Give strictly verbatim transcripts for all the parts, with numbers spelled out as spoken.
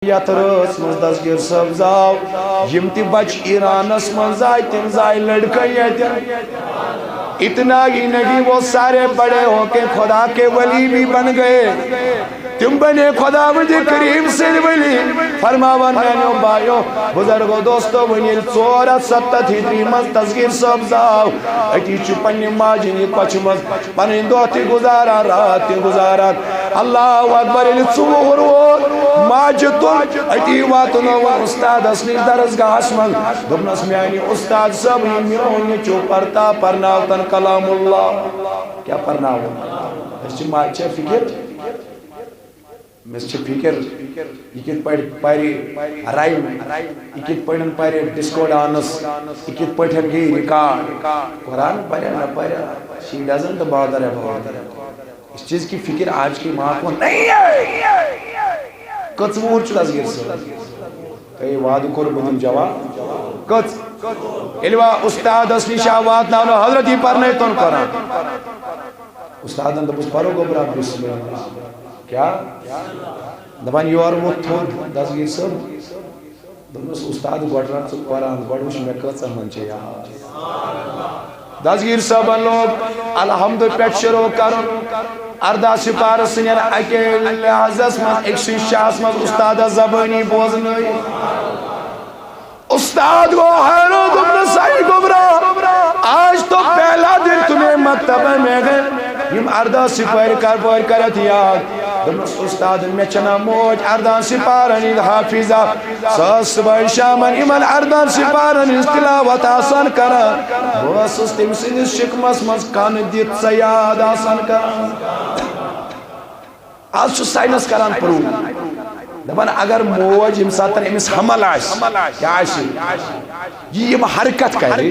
یتھ رٲژ منٛز دستگیر صٲب زاو، یِم تہِ بچہِ ایرانس منٛز زاے، تِم زاے لڑکہٕ ییٚتٮ۪ن۔ اتنا ہی نہیں، وہ سارے بڑے ہو کے خدا کے ولی بھی بن گئے۔ تِم بنے خداوند کریم سٕنٛدۍ ولی۔ فرماوان میانیو بایو، بزرگو، دوستو، وۄنۍ ییٚلہِ ژور ہتھ ستتھ ہجری منٛز دستگیر صٲب زاو، أتی چھُ پننہِ ماجہِ ہٕنٛدِ کۄچھِ منٛز پنٕنۍ دۄہ تہِ گُزاران، راتھ تہِ گُزاران۔ اللہ اکبر، ییٚلہِ ژٕ وُہُر ووت، ماجہِ تُل، أتی واتنووُن اُستادس نِش درسگاہس منٛز۔ دوٚپنس، میانہِ اُستاد صٲب، یہِ میون نیٚچو پرتا پرناوتن کلام اللہ۔ کیٛاہ پرناوُن؟ أسۍ چھِ ماجہِ چھےٚ فِکر؟ مےٚ چھِ فِکر، یہِ کِتھ پٲٹھۍ پَرِ رایِم، یہِ کِتھ پٲٹھۍ پَرِ ڈسکو ڈانس، یہِ کِتھ پٲٹھۍ گٔیے ریکارڈ۔ قرآن پَرِ نہ پَرِ، she doesn't bother about it۔ اس چیز کی فکر آج کی ماں کو نہیں ہے۔ کٔژ وُہُر چھُ دستگیر صٲب؟ تۄہہِ وعدٕ کوٚر بہٕ دِمہٕ جواب۔ کٔژ؟ ییٚلہِ وۄنۍ اُستادس نِش آو واتناونہٕ، حضرت، یہِ پرنٲیتون قرآن۔ اُستادن دوٚپُس، پرو گوٚبرا بسم اللہ۔ کیٛاہ؟ دپان یورٕ ووٚتھ تھوٚد دستگیر صٲب۔ دوٚپمَس، اُستاد، گۄڈٕ رَٹ ژٕ قرآن، گۄڈٕ وٕچھ مےٚ کۭژاہ ہَن چھِ یاد۔ دستگیر صٲبن لوگ الحمد پٮ۪ٹھ شروع کرُن۔ ارداہ سپارٕ سٕنٛدٮ۪ن اَکے لحظس منٛز، أکسٕے شاہس منٛز اُستادس زبٲنی بوزنٲوِتھ۔ اُستاد گوٚو حٲران، دوٚپنَس، اے گوٚبرا، آج تو پہلا دن تمہیں مکتبہ میں گئے۔ یِم ارداہ سپارٕ کر پٲرۍ کرتھ یاد۔ دوٚپنَس، اُستاد، مےٚ چھَنا موج ارداہ سپارن ہٕنٛز حافظہ۔ سۄ ٲس صُبحن شامن یِمن ارداہن سپارن ہٕنٛز تلاوت آسان کران۔ بہٕ ٲسٕس تٔمۍ سٕنٛدِس شِکمس منٛز کن دِتھ سۄ یاد آسان کران۔ آز چھُ ساینس کران پروٗو۔ دپان اگر موج ییٚمہِ ساتہٕ أمِس حمل آسہِ، کیٛاہ آسہِ؟ یہِ یِم حرکت کرِ،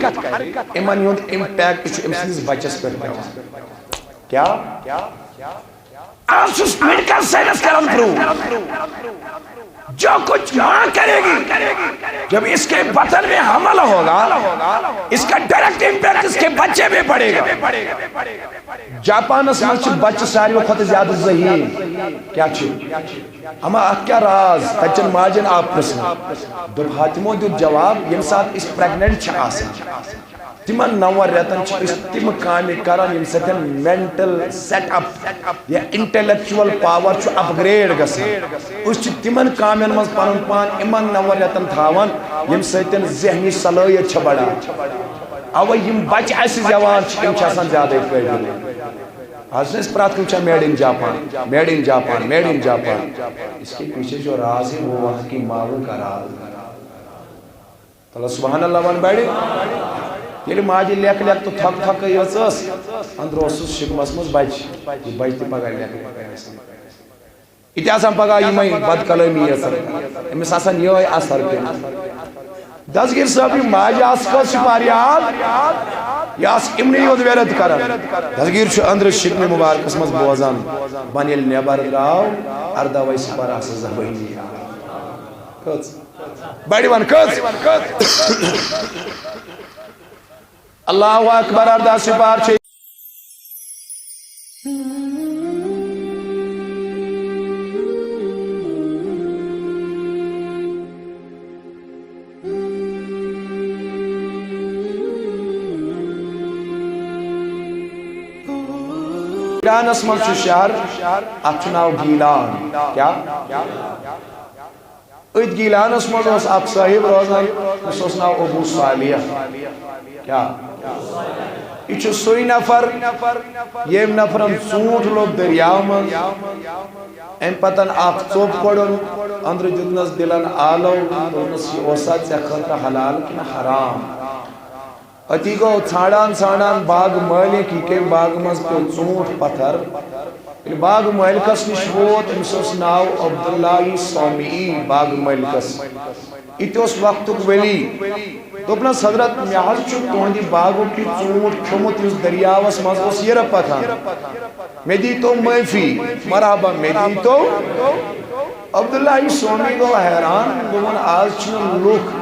یِمن ہُنٛد impact چھُ أمۍ سٕنٛدِس بچس پٮ۪ٹھ پٮ۪وان۔ کیٛاہ؟ آز چھُس میڈیکل ساینس کران پروٗو۔ جو کچھ ماں کرے گی، جب اس کے بطن میں حمل ہوگا، اس کا ڈائریکٹ امپیکٹ اس کے بچے میں پڑے گا۔ جاپانس منٛز چھِ بچہِ ساروی کھۄتہٕ زیادٕ ذہین۔ کیٛاہ چھِ؟ اما اتھ کیٛاہ راز؟ تتہِ چٮ۪ن ماجن آو پرژھنہٕ۔ دوٚپ ہا، تِمو دیُت جواب، ییٚمہِ ساتہٕ أسۍ پریگننٹ چھِ آسان، تِمن نون رٮ۪تن چھِ أسۍ تِم کامہِ کران، ییٚمہِ سۭتۍ مینٹل سیٹ اپ یا انٹلیکچوئل پاور چھُ اپگریڈ گژھان۔ أسۍ چھِ تِمن کامٮ۪ن منٛز پنُن پان یِمن نون رٮ۪تن تھاوان، ییٚمہِ سۭتۍ ذہنی صلٲحیت چھےٚ بڑان۔ اَوَے یِم بچہِ اَسہِ زٮ۪وان چھِ، تِم چھِ آسان زیادَے قٲبِل۔ آز چھِ أسۍ پرٛٮ۪تھ کُنہِ وٕچھان made in Japan، made in Japan، made in Japan۔ اس کے پیچھے جو راز ہے، وہ وہاں کی ماؤں کا راز ہے۔ تَلہٕ سبحان اللہ وَن بَڑِ۔ ییٚلہِ ماجہِ لیٚکھ لیٚکھ تہٕ تھۄکہٕ تھۄکہٕ یٲژ ٲس، أنٛدرٕ اوسُس شِکمَس منٛز بَچہِ۔ یہِ بَچہِ تہِ پَگاہ لیٚکھِ لیٚکھِ آسان۔ یہِ تہِ آسان پَگاہ یِمَے بد کلٲمی یٲژَن۔ أمِس آسان یِہوٚے اثر پیوٚمُت۔ دستگیر صٲب، یہِ ماجہِ آسہٕ کٲنٛسہِ سپار یاد، یہِ آسہٕ یِمنٕے یوت وِرد کران۔ دستگیر چھُ أنٛدرٕ شِکنہِ مُبارکَس منٛز بوزان، بۄنہٕ ییٚلہِ نٮ۪بر درٛاو، اَرداہ وَے سپار آسہٕ زبٲنی یاد۔ کٔژ؟ بڑِ وَن کٔژ؟ اللہ اکبر، ارداہ سپار چھِ۔ ایرانس منٛز چھُ شہر، اتھ چھُ ناو گیلان۔ کیٛاہ؟ أتھۍ گیلانس منٛز اوس اکھ صٲحب روزان، تٔمِس اوس ناو ابو صالح۔ کیٛاہ؟ یہِ چھُ سُے نفر، ییٚمۍ نفرن ژوٗنٛٹھ لوٚب دٔریاو منٛز۔ اَمہِ پتن اکھ ژوٚپ کوٚڑُن، أنٛدرٕ دیُتنس دِلن آلو، دوٚپنس، یہِ اوسا ژےٚ خٲطرٕ حلال کِنہٕ حرام؟ أتی گوٚو ژھانٛڈان ژھانٛڈان باغہٕ مٲلِک، یہِ کَمہِ باغہٕ منٛز پیوٚو ژوٗنٛٹھ پتھر۔ ییٚلہِ باغہٕ مٲلِکس نِش ووت، أمِس اوس ناو عبداللہ صومعی، باغہٕ مٲلِکس۔ یہِ تہِ اوس وقتُک ولی۔ دوٚپنس، حضرت، مےٚ حظ چھُ تُہنٛدِ باغُک یہِ ژوٗنٛٹھ کھیوٚمُت، یُس دٔریاوس منٛز اوس یِرٕ پکان۔ مےٚ دیٖتو معٲفی۔ مرحبا، مےٚ دیٖتو۔ عبداللہ صومعی گوٚو حیران، دوٚپُن، آز چھِنہٕ لُکھ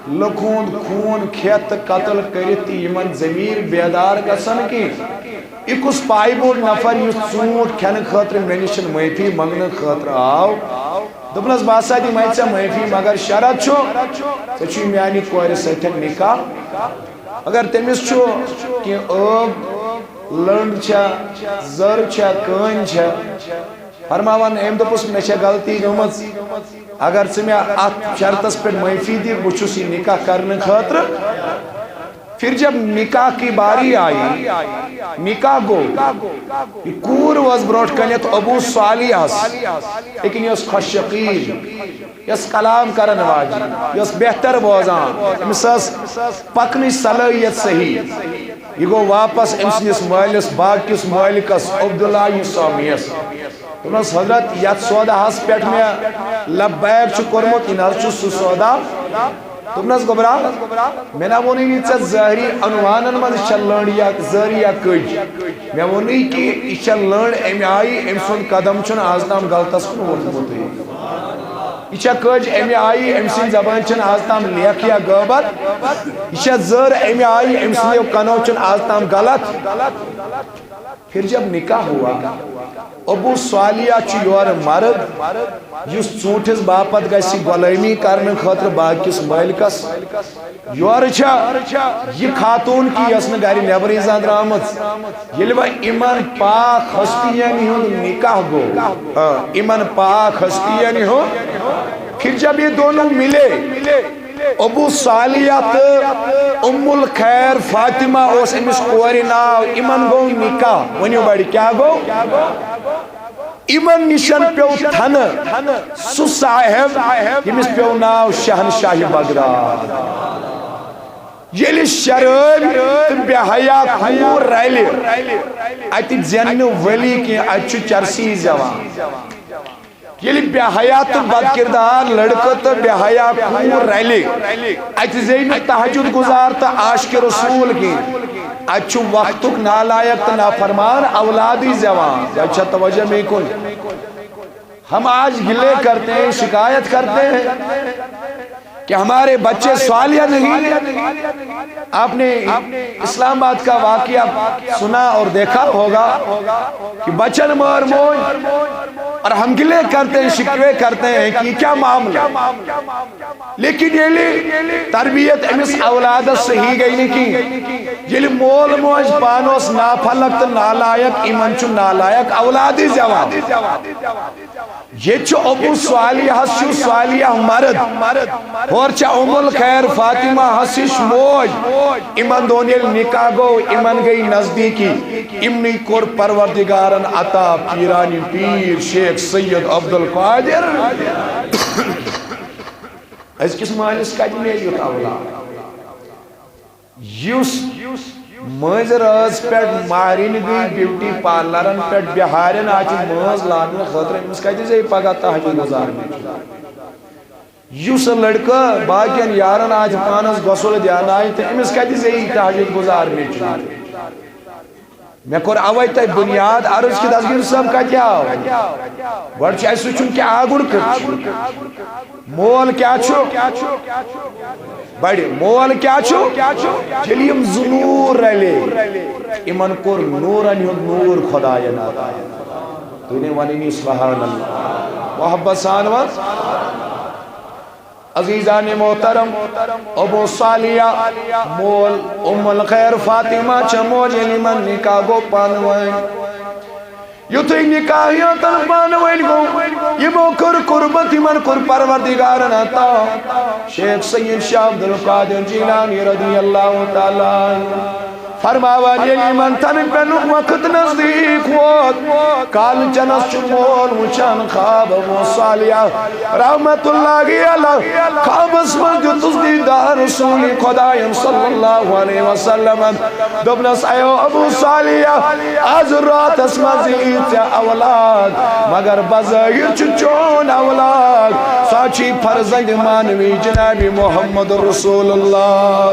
لُکھ ہُنٛد خوٗن کھٮ۪تھ تہٕ قتل کٔرِتھ تہِ یِمن ضمیٖر بیدار گژھان کینٛہہ۔ یہِ کُس پایہِ بوٚڑ نفر یُس ژوٗنٛٹھ کھٮ۪نہٕ خٲطرٕ مےٚ نِش معٲفی منٛگنہٕ خٲطرٕ آو؟ دوٚپنَس، "بہٕ ہسا دِمَے ژےٚ معٲفی، مگر شرط چھُ، ژےٚ چھُے میانہِ کورِ سۭتۍ نکاح۔ اگر تٔمِس چھُ کینٛہہ ٲب، لٔنٛڈ چھےٚ، زٔر چھےٚ، کٔنۍ چھےٚ۔" فرماوان أمۍ دوٚپُس، "مےٚ چھےٚ غلطی گٔمٕژ، اگر ژٕ مےٚ اَتھ شرطس پٮ۪ٹھ معٲفی دِکھ، بہٕ چھُس یہِ نکاح کرنہٕ خٲطرٕ۔" پھر جب نکاح کی باری آئی، نکاح گو، یہ کور وز برونٹ کنیت ابو صالحس، لیکن یہ اس خوش یقین، یہ اس کلام کرن واجی، یہ اس بہتر بوزان، امس اس پکنچ صلاحیت صحیح۔ یہ گو واپس امسنس مالس، باقیس مالکس، عبداللہ یوسامیس۔ دوٚپنَس، "حضرت، یَتھ سوداہَس پٮ۪ٹھ مےٚ لبیک چھُ کوٚرمُت، یہِ نہ حظ چھُ سُہ سودا۔" دوٚپنَس، "گوٚبرا، مےٚ نہ ووٚنُے یہِ ژےٚ ظٲہری عنوانَن منٛز، یہِ چھےٚ لٔنٛڈ یا زٔر یا کٔج۔ مےٚ ووٚنُے کہِ یہِ چھےٚ لٔنٛڈ اَمہِ آیہِ، أمۍ سُنٛد قدم چھُنہٕ آز تام غلطَس کُن ووٚتھمُتٕے۔ یہِ چھےٚ کٔج اَمہِ آیہِ، أمۍ سٕنٛدِ زبٲنۍ چھَنہٕ آز تام لیکھ یا غٲبت۔ یہِ چھےٚ زٔر اَمہِ آیہِ، أمۍ سٕنٛدیو کَنو چھُنہٕ آز تام غلط۔" پھر جب نکاح ہوا، ابو صالحہ چھُ یورٕ مرد، یُس ژوٗنٛٹھِس باپتھ گژھِ غلٲمی کرنہٕ خٲطرٕ باقیس مٲلکس۔ یورٕ چھےٚ یہِ خاتوٗن کہِ یۄس نہٕ گرِ نٮ۪برٕے زانٛہہ درٛامٕژ۔ ییٚلہِ وۄنۍ یِمن پاک ہستین ہُنٛد نکاح گوٚو، آ، یِمن پاک ہستین ہُنٛد، پھر جب یہ دونوں ملے، ابو صالحہ تہٕ ام الخیر فاطمہ اوس أمِس کورِ ناو، یِمن گوٚو نکاح۔ ؤنِو بڑِ، کیٛاہ گوٚو؟ یِمن نِشن پیوٚو تھنہٕ سُہ صاحب، ییٚمِس پیوٚو ناو شہنشاہ بغداد۔ ییٚلہِ شرٲبۍ تہٕ بے حیا کوٗر رلہِ، اتہِ زینہِ نہٕ ولی کینٛہہ، اتہِ چھُ چرسی زٮ۪وان۔ ییٚلہِ بے حیا تہٕ بدکردار لڑکہٕ تہٕ بے حیا کوٗر رلہِ، اتہِ زیٚیہِ نہٕ تہجد گزار تہٕ عاشق رسول کینٛہہ۔ اتہِ چھُ وقتُک نالایق تہٕ نافرمان اولادٕے زٮ۪وان۔ تۄہہِ چھا توجہ مے کُن؟ ہم آج گلے کرتے ہیں، شکایت کرتے ہیں کہ ہمارے بچے صالح نہیں۔ آپ نے اسلام آباد کا واقعہ سنا اور دیکھا ہوگا کہ بچن مار موج، اور ہم گلے کرتے ہیں، شکوے کرتے ہیں کہ یہ کیا معاملہ ہے؟ لیکن ییٚلہِ تربیت أمِس اولادس صحیح گٔے نہٕ کِہیٖنۍ، ییٚلہِ مول موج پانہٕ اوس نافلک تہٕ نالایق، یِمن چھُ نالایق اولادٕے زٮ۪وان۔ ییٚتہِ چھُ ابو صالحس چھُ صالح مرد، ہورٕ چھےٚ ام الخیر فاطمہ ہس ہِش موج۔ یِمن دۄن ییٚلہِ نکاح گوٚو، یِمن گٔے نزدیٖکی، یِمنٕے کوٚر پروردگارن عطا پیرانہِ پیٖر شیخ سید عبدالقادر۔ أزکِس مٲلِس کتہِ میلہِ یُتھ اولاد؟ یُس مٲنٛزِ رٲژ پٮ۪ٹھ مہرِنۍ گٔے بیوٹی پارلرن پٮ۪ٹھ بِہارٮ۪ن آسہِ مٲنٛز لاگنہٕ خٲطرٕ، أمِس کتہِ زیٚیہِ پگاہ تہجد گُزارنٕچ؟ یُس لڑکہٕ باقین یارن آسہِ پانس غسل دیاناوِ تہٕ أمِس کتہِ زیٚیہِ تہجد گُزارنٕچ؟ مےٚ کوٚر اوے تۄہہِ بُنیاد عرض کہِ دستگیر صٲب کتہِ آو؟ گۄڈٕ چھُ اَسہِ وٕچھُن کہِ آگُر کیُتھ چھُ۔ مول کیٛاہ چھُ؟ بڑِ مول کیٛاہ چھُ؟ ییٚلہِ یِم زٕ نوٗر رلے، یِمن کوٚر نوٗرن ہُنٛد نوٗر خۄداین عطا۔ تُہۍ نے ونٲنی سبحان اللہ۔ محبت سان وَن۔ عزیزان محترم، ابو صالحہ مول ام الخیر فاطمہ چھےٚ موج، ییٚلہِ یِمن نکاح گوٚو پانہٕ ؤنۍ۔ یُتھُے نکاح یوتن پانہٕ ؤنۍ گوٚو، یِمو کٔر قربت، یِمن کوٚر پروردگارن عطا۔ شیخ سید شاہ عبدالقادر جیلانی رضی اللہ تعالیٰ عنہ فرماوان، ییٚلہِ یِمن تنہٕ پینُک وقت نزدیٖک ووت، کالہٕ چنس چھُ مول وٕچھان خواب، ابو صالحہ رحمت اللہ علیہ، خوابس منٛز دیُتُس دیدار رسول خۄدایم صلی اللہ علیہ وسلم۔ دوٚپنس، ایو ابو صالحہ، از راتس منٛز یی ژےٚ اولاد، مگر بظٲہر چھُ چون اولاد، سُہ چھُے فرزند معنوی جناب محمد رسول اللہ۔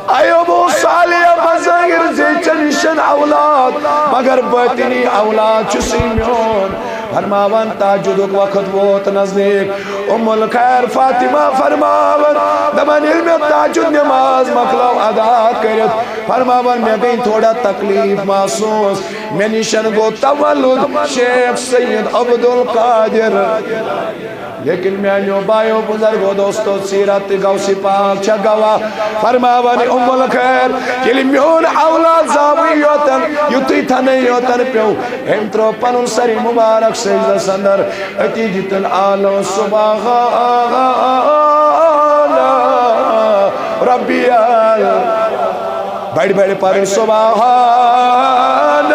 اے ابو صالح، بظاہر زیچن نشن اولاد، مگر باطنی اولاد چھُ سی میون۔ فرماوان تہجدُک وقت ووت نزدیک۔ ام الخیر فاطمہ فرماوان، دپان ییٚلہِ مےٚ تہجد نماز مۄکلٲو ادا کٔرِتھ، فرماوان مےٚ گٔے تھوڑا تکلیف محسوس۔ مےٚ نشن گوٚو تولد شیخ سید عبدالقادر۔ لیکن میانیو بایو، بزرگو، دوستو، سیرت تہٕ غوث پاک چھا گواہ۔ فرماوان ام الخیر، ییٚلہِ میون اولاد زاوٕے یوتن، یُتھُے تھنٕے یوتن پیوٚو، أمۍ ترٛوو پنُن سر مبارک سجدس اندر، أتی دِتُن آلو سبحان ربی ال-، بڑِ بڑِ پرُن سبحان۔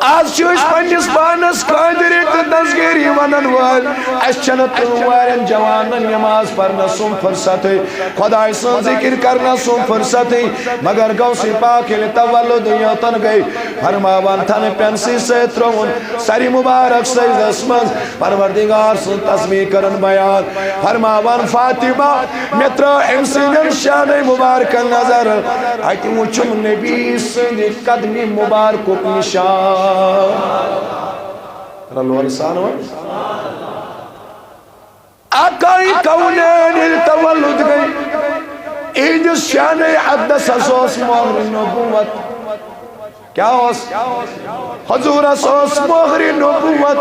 آز چھِ أسۍ پننِس پانس قٲدرِ تہٕ دستگیری ونن وٲلۍ۔ اسہِ چھنہٕ تِم وارٮ۪ن جوانن نماز پرنس سُم فرصتٕے، خدایہِ سُنٛد ذکر کرنس سُم فرصتٕے، مگر غوث پاک ییٚلہِ تولد یوتن گٔے، فرماوان تھنہٕ پٮ۪نسٕے سۭتۍ ترٛووُن سرِ مبارک سجدس منٛز، پروردگار سُنٛد تسبیح کرن بیان۔ فرماوان فاطمہ، مےٚ ترٲو أمۍ سٕنٛدٮ۪ن شانَے مُبارکَن نظر، اَتہِ وُچھُم نبی سٕنٛدِ قدمِ مُبارکُک نِشان۔ رلو لسان وۄنۍ۔ آقای کونین ییٚلہِ تولد گٔے، اِہِنٛدِس شانَے اقدسَس اوس مۄہرِ نبوت۔ کیا اوس؟ حضورس اوس مۄہرِ نبوت،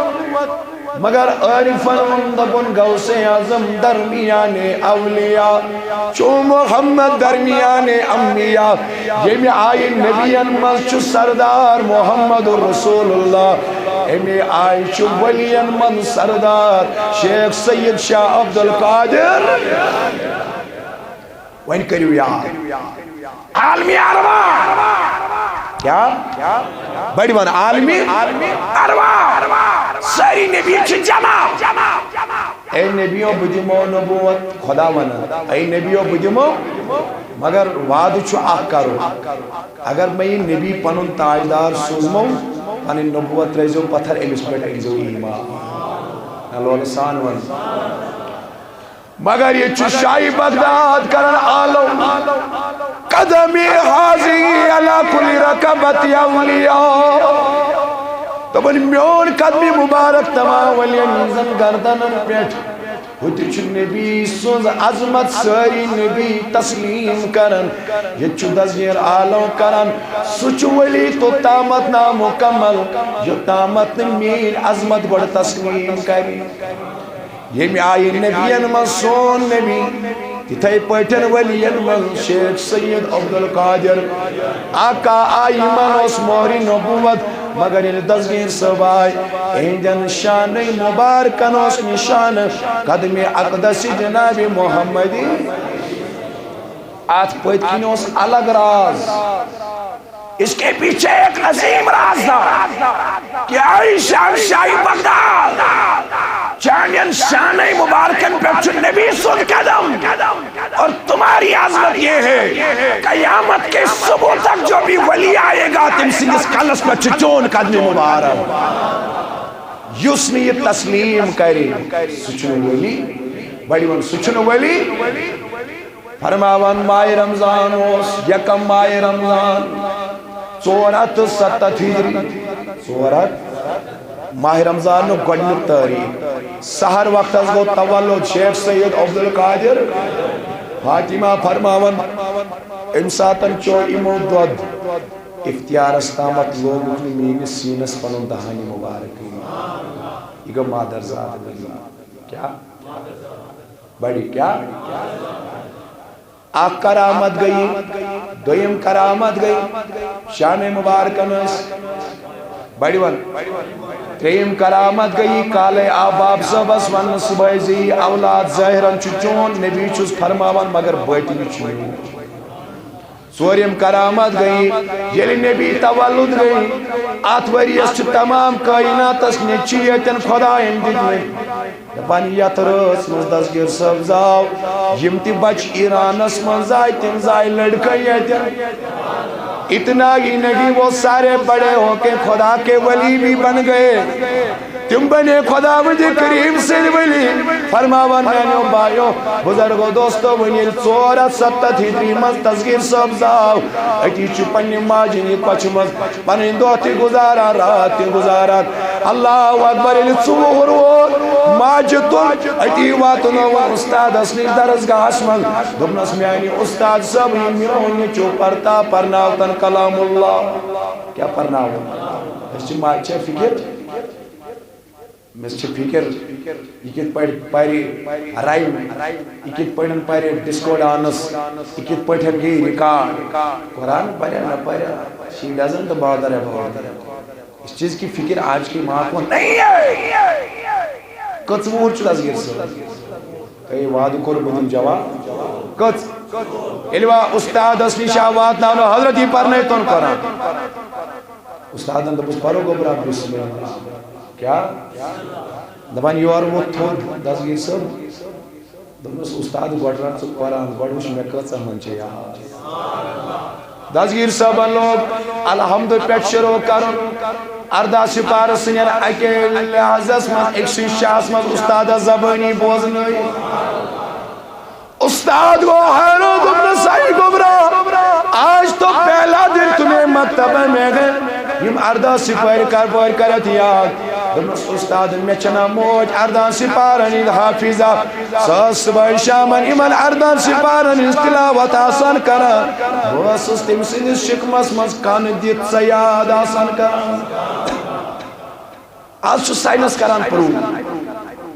مگر عارفن ووٚن، دوٚپُن، غوث اعظم درمیان اولیاء چھُ، محمد درمیان انبیاء۔ ییٚمہِ آیہِ نبین منٛز چھُ سردار محمد رسول اللہ، اَمے آیہِ چھُ ولین منٛز سردار شیخ سید شاہ عبدالقادر۔ وۄنۍ کٔرِو یاد۔ عالمی ارواح۔ کیا؟ بڑِ ون عالمی ارواح۔ سٲری نبی چھِ جمع۔ اے نبیو، بہٕ دِمو نبوت، خدا ونان۔ اے نبیو، بہٕ دِمو، مگر وعدٕ چھُ اکھ کرُن۔ اگر مےٚ یہِ نبی پنُن تاجدار سوٗزمو، پنٕنۍ نبوت ترٲیزیو پتھر، أمِس پٮ۪ٹھ أنۍزیو ایمان۔ نہ لولہٕ سان ون۔ مگر ییٚتہِ چھُ شاہی بغداد کران آلو، قدمی حاضی علی کل رقبت اولیاء۔ دوٚپُن، میون قدمی مبارک تمام ولیَن ہٕنٛزن گردنن پٮ۪ٹھ۔ ہُتہِ چھُ نبی سٕنٛز عظمت، سٲری نبی تسلیم کران۔ ییٚتہِ چھُ دستگیر آلو کران، سُہ چھُ ولی توٚتامتھ نامکمل، یوٚتامتھ نہٕ میٲنۍ عظمت گۄڈٕ تسلیم کرِ۔ ییٚمہِ آیہِ نبیَن منٛز سون نبی، تِتھے پٲٹھۍ ولین منٛز شیخ سید عبدالقادر۔ آقا آیہِ، یِمن اوس مۄہرِ نبوت، مگر ییٚلہِ دستگیر صٲب آے، اِہِنٛدٮ۪ن شانَے مُبارکن اوس نِشانہٕ قدمِ اقدس جناب محمدی۔ اتھ پٔتۍ کِنۍ اوس الگ راز۔ اس کے پیچھے ایک عظیم راز تھا کہ عائشہ شاہی بغداد، چانین شانہ مبارکن پہ چھُ نبی سُنٛد قدم، اور تمہاری عظمت یہ ہے، قیامت کے صبح تک جو بھی ولی آئے گا، تم سٕنٛدِس کلس پہ چھُ چون قدم مبارک۔ یُس نہٕ یہِ تسلیم کرِ، سُہ چھُنہٕ ولی۔ بڑِ ون، سُہ چھُنہٕ ولی۔ فرماوان، ماہِ رمضان اوس، یکم ماہِ رمضان، ژور ہتھ تہٕ ستتھ ہجری، ژور ہتھ، ماہِ رمضانُک گۄڈٕنیُک تٲریٖخ۔ سحر وقتس گوٚو تولد شیخ سید عبدالقادر۔ فاطمہ فرماوان، امہِ ساتن چیوٚو یِمو دۄد، افطارس تامتھ لوگُکھ نہٕ میٲنِس سیٖنس پنُن دہانہِ مُبارکٕے۔ یہِ گوٚو مادر زاد ولی۔ کیٛاہ؟ بڑِ کیا؟ اکھ کرامت گئی، دوٚیِم کرامت گئی، شانہ مبارکن ٲسۍ بڑِ ون۔ ترٛیٚیِم کرامت گئی، کالے آو باب صٲبس وننہٕ صبحٲے زِ یہِ اولاد ظٲہرن چھُ چون، نبی چھُس فرماوان، مگر باطنی چھُ میون۔ ژوٗرِم کرامت گٔیہِ، ییٚلہِ نبی تولد گٔیہِ، اتھ ؤرِیس چھِ تمام کائناتس نیٚچی ییٚتٮ۪ن خداین دِتمٕتۍ۔ دپان، یتھ رٲژ منٛز دستگیر صٲب زاو، یِم تہِ بچہِ ایرانس منٛز زاے، تِم زاے لڑکے ییٚتٮ۪ن۔ اتنا ہی نہیں، وہ سارے بڑے ہو کے خدا کے ولی بھی بن گئے۔ تِم بنے خداوند کریم سٕنٛدۍ ولی۔ فرماوان میانیو بایو، بزرگو، دوستو، وۄنۍ ییٚلہِ ژور ہتھ ستتھ ہجری منٛز دستگیر صٲب زاو، أتی چھُ پننہِ ماجہِ ہٕنٛدِ کۄچھِ منٛز پنٕنۍ دۄہ تہِ گُزاران، راتھ تہِ گُزاران۔ اللہ اکبر، ییٚلہِ ژٕ وُہُر ووت، ماجہِ تُل، أتی واتنووُن استادس نِش درسگاہس منٛز۔ دوٚپنس، میانہِ استاد صٲب، یہِ میون نیٚچو پرتا پرناو تن کلام اللہ۔ کیٛاہ پرناوُن؟ أسۍ چھِ ماجہِ چھےٚ فکر۔ مےٚ چھِ فِکر، یہِ کِتھ پٲٹھۍ پَرِ رایِم، یہِ کِتھ پٲٹھۍ پَرِ ڈسکو ڈانس، یہِ کِتھ پٲٹھۍ گیٚیہِ ریکارڈ۔ قرآن پَرِ نہ پَرِ، she doesn't bother about it۔ اس چیز کی فکر آج کی ماں کو نہیں ہے۔ کٔژ وُہُر چھُ دستگیر صٲب؟ تۄہہِ وعدٕ کوٚر، بہٕ دِمہٕ جواب۔ کٔژ؟ ییٚلہِ وۄنۍ اُستادس نِش آو واتناونہٕ، حضرت، یہِ پرنٲیتون قرآن۔ اُستادن دوٚپُس، "پرو گوٚبرا بسم اللہ۔" کیٛاہ؟ دَپان، یورٕ ووٚتھ تھوٚد دستگیر صٲب۔ دوٚپمَس، "اُستاد، گۄڈٕ رَٹ ژٕ قرآن، گۄڈٕ وٕچھ مےٚ کۭژاہ ہَن چھےٚ یاد۔" دستگیر صٲبن لوگ الحمد پٮ۪ٹھ شروع کرُن۔ ارداہ سپارٕ سٕنٛدٮ۪ن اَکے لحاظس منٛز أکۍ سٕے شاہس منٛز اُستادس زبٲنی بوزنٲوِتھ۔ اُستاد گوٚو حٲران، دوٚپنَس، "اے گوٚبرا، آج تو پہلا دن تمہیں مکتبہ میں گئے۔" یِم ارداہ سپارِ کر پٲرۍ کٔرِتھ یاد۔ دوٚپنَس، "اُستاد، مےٚ چھَنہ موج ارداہن سپارن ہٕنٛز حافظہ۔ سۄ ٲس صُبحٲے شامن یِمن ارداہن سپارن ہٕنٛز تلاوت آسان کران۔ بہٕ ٲسٕس تٔمۍ سٕنٛدِس شِکمس منٛز کَن دِتھ سۄ یاد آسان کران۔" آز چھُ ساینس کران پروٗف۔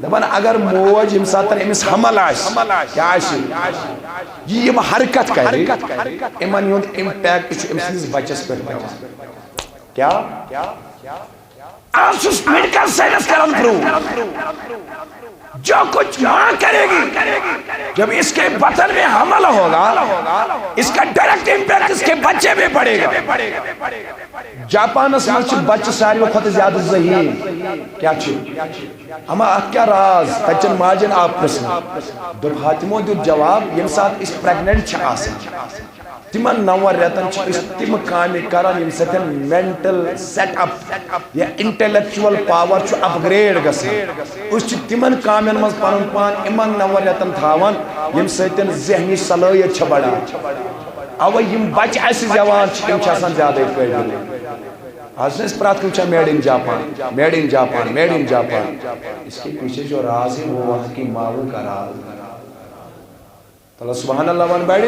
دَپان، اگر موج ییٚمہِ ساتہٕ أمِس حمل آسہِ، کیٛاہ آسہِ؟ یہِ یِم حرکت کرِ، یِمن ہُنٛد impact چھُ أمۍ سٕنٛدِس بچس پٮ۪ٹھ پٮ۪وان۔ کیٛاہ؟ آز چھُس میڈیکل سائنس کران پروو۔ جو کچھ ماں کرے گی، جب اس کے بطن میں حمل ہوگا، اس کا ڈائریکٹ امپیکٹ اس کے بچے پہ پڑے گا۔ جاپانس منٛز چھِ بچہِ ساروی کھۄتہٕ زیادٕ ذہین۔ کیٛاہ چھِ؟ اما اتھ کیٛاہ راز؟ تتہِ چٮ۪ن ماجٮ۪ن آو پرژھنہٕ۔ دوٚپ، حاتمو دیُت جواب، ییٚمہِ ساتہٕ أسۍ پریگننٹ چھِ آسان، تِمن نون رٮ۪تن چھِ أسۍ تِم کامہِ کران، ییٚمہِ سۭتۍ مینٹل سیٹ اپ یا انٹلیکچوئل پاور چھُ اپگریڈ گژھان۔ أسۍ چھِ تِمن کامٮ۪ن منٛز پنُن پان یِمن نون رٮ۪تن تھاوان، ییٚمہِ سۭتۍ ذہنی صلٲحیت چھِ بڑان۔ اَوَے یِم بچہِ اَسہِ زٮ۪وان چھِ، تِم چھِ آسان زیادَے قٲبِل۔ آز چھِنہٕ أسۍ پرٛٮ۪تھ کُنہِ وٕچھان made in Japan، made in Japan، made in Japan۔ اس کے پیچھے جو راز ہے، وہ وہاں کی ماؤں کا راز ہے۔ تَلہٕ سبحان اللہ وَن بَڑِ۔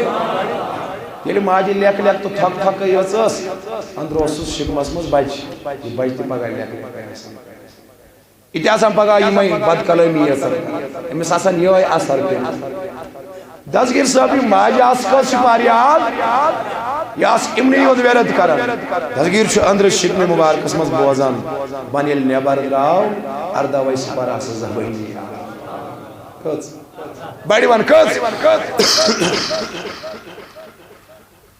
ییٚلہِ ماجہِ لیکھٕ لیکھٕ تہٕ تھۄکہٕ تھۄکہٕ یٲژ ٲس، أنٛدرٕ اوسُس شِکمَس منٛز بَچہِ۔ یہِ بَچہِ تہِ پَگاہ لیکھٕ لیکھٕ آسہِ۔ یہِ تہِ آسان پَگاہ یِمَے بد کلٲمی یٲژَن۔ أمِس آسان یِہوٚے اثر پیوٚمُت۔ دستگیر صٲب، یہِ ماجہِ آسہٕ کٲنٛسہِ پَر یاد، یہِ آسہٕ یِمنٕے یوت ورد کران۔ دستگیر چھُ أنٛدرٕ شِکمہِ مُبارکَس منٛز بوزان، وۄنۍ ییٚلہِ نٮ۪بر درٛاو، اَرداہ وَے سپارٕ آسہٕ زبٲنی یاد۔ کٔژ؟ بڑِ وَن کٔژ؟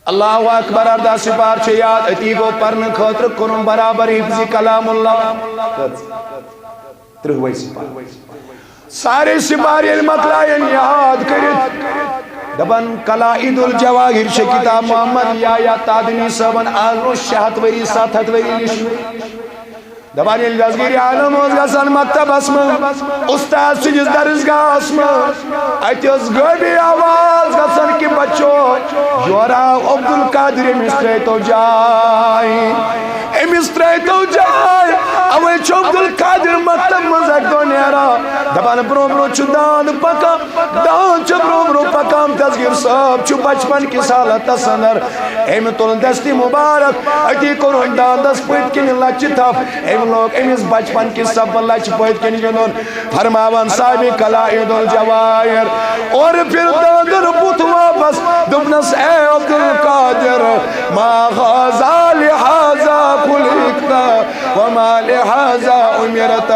اللہ اکبر، ارداہ سپار چھِ یاد، أتی گوٚو پرنہٕ خٲطرٕ کوٚرُن برابر حفظ کلام اللہ۔ کٔژ؟ ترٕٛہ وَے سپار۔ سارے سپار ییٚلہِ مۄکلایَن یاد کٔرِتھ، دَپان قلائد الجواہر چھِ کتاب محمد یحییٰ تادنی صٲبن، آز برونٛہہ شےٚ ہَتھ ؤری، ستھ ہَتھ ؤری لیچھمٕژ۔ دپان ییٚلہِ دستگیر عالم اوس گژھان مکتبس منٛز، استاد سٕنٛدِس درسگاہس منٛز، اتہِ ٲس غٲبی آواز گژھان کہِ بچو، یورٕ آو عبدالقادر، أمِس ترٲیتو جاے، أمِس ترٲیتو جاے۔ اوے چھُ عبدالقادر مکتب منٛز اکہِ دۄہ نیران، دپان برونٛہہ برونٛہہ چھُ داند پکان۔ داند چھُ برونٛہہ برونٛہہ پکان، دستگیر صٲب چھُ بچپن کِس حالتس اندر۔ أمۍ تُل دستِ مبارک، أتی کوٚرُن داندس پٔتۍ کِنۍ لچہِ تھپھ۔ أمۍ لوگ أمِس بچپن کِس سپہٕ لچہِ پٔتۍ کِنۍ گِنٛدُن۔ فرماوان صاحب قلائد الجواہر، اورٕ پھِر داندن بُتھ واپس، دوٚپنس، اے عبدالقادر، ما هذا لهذا خلقت وما لهذا امرت۔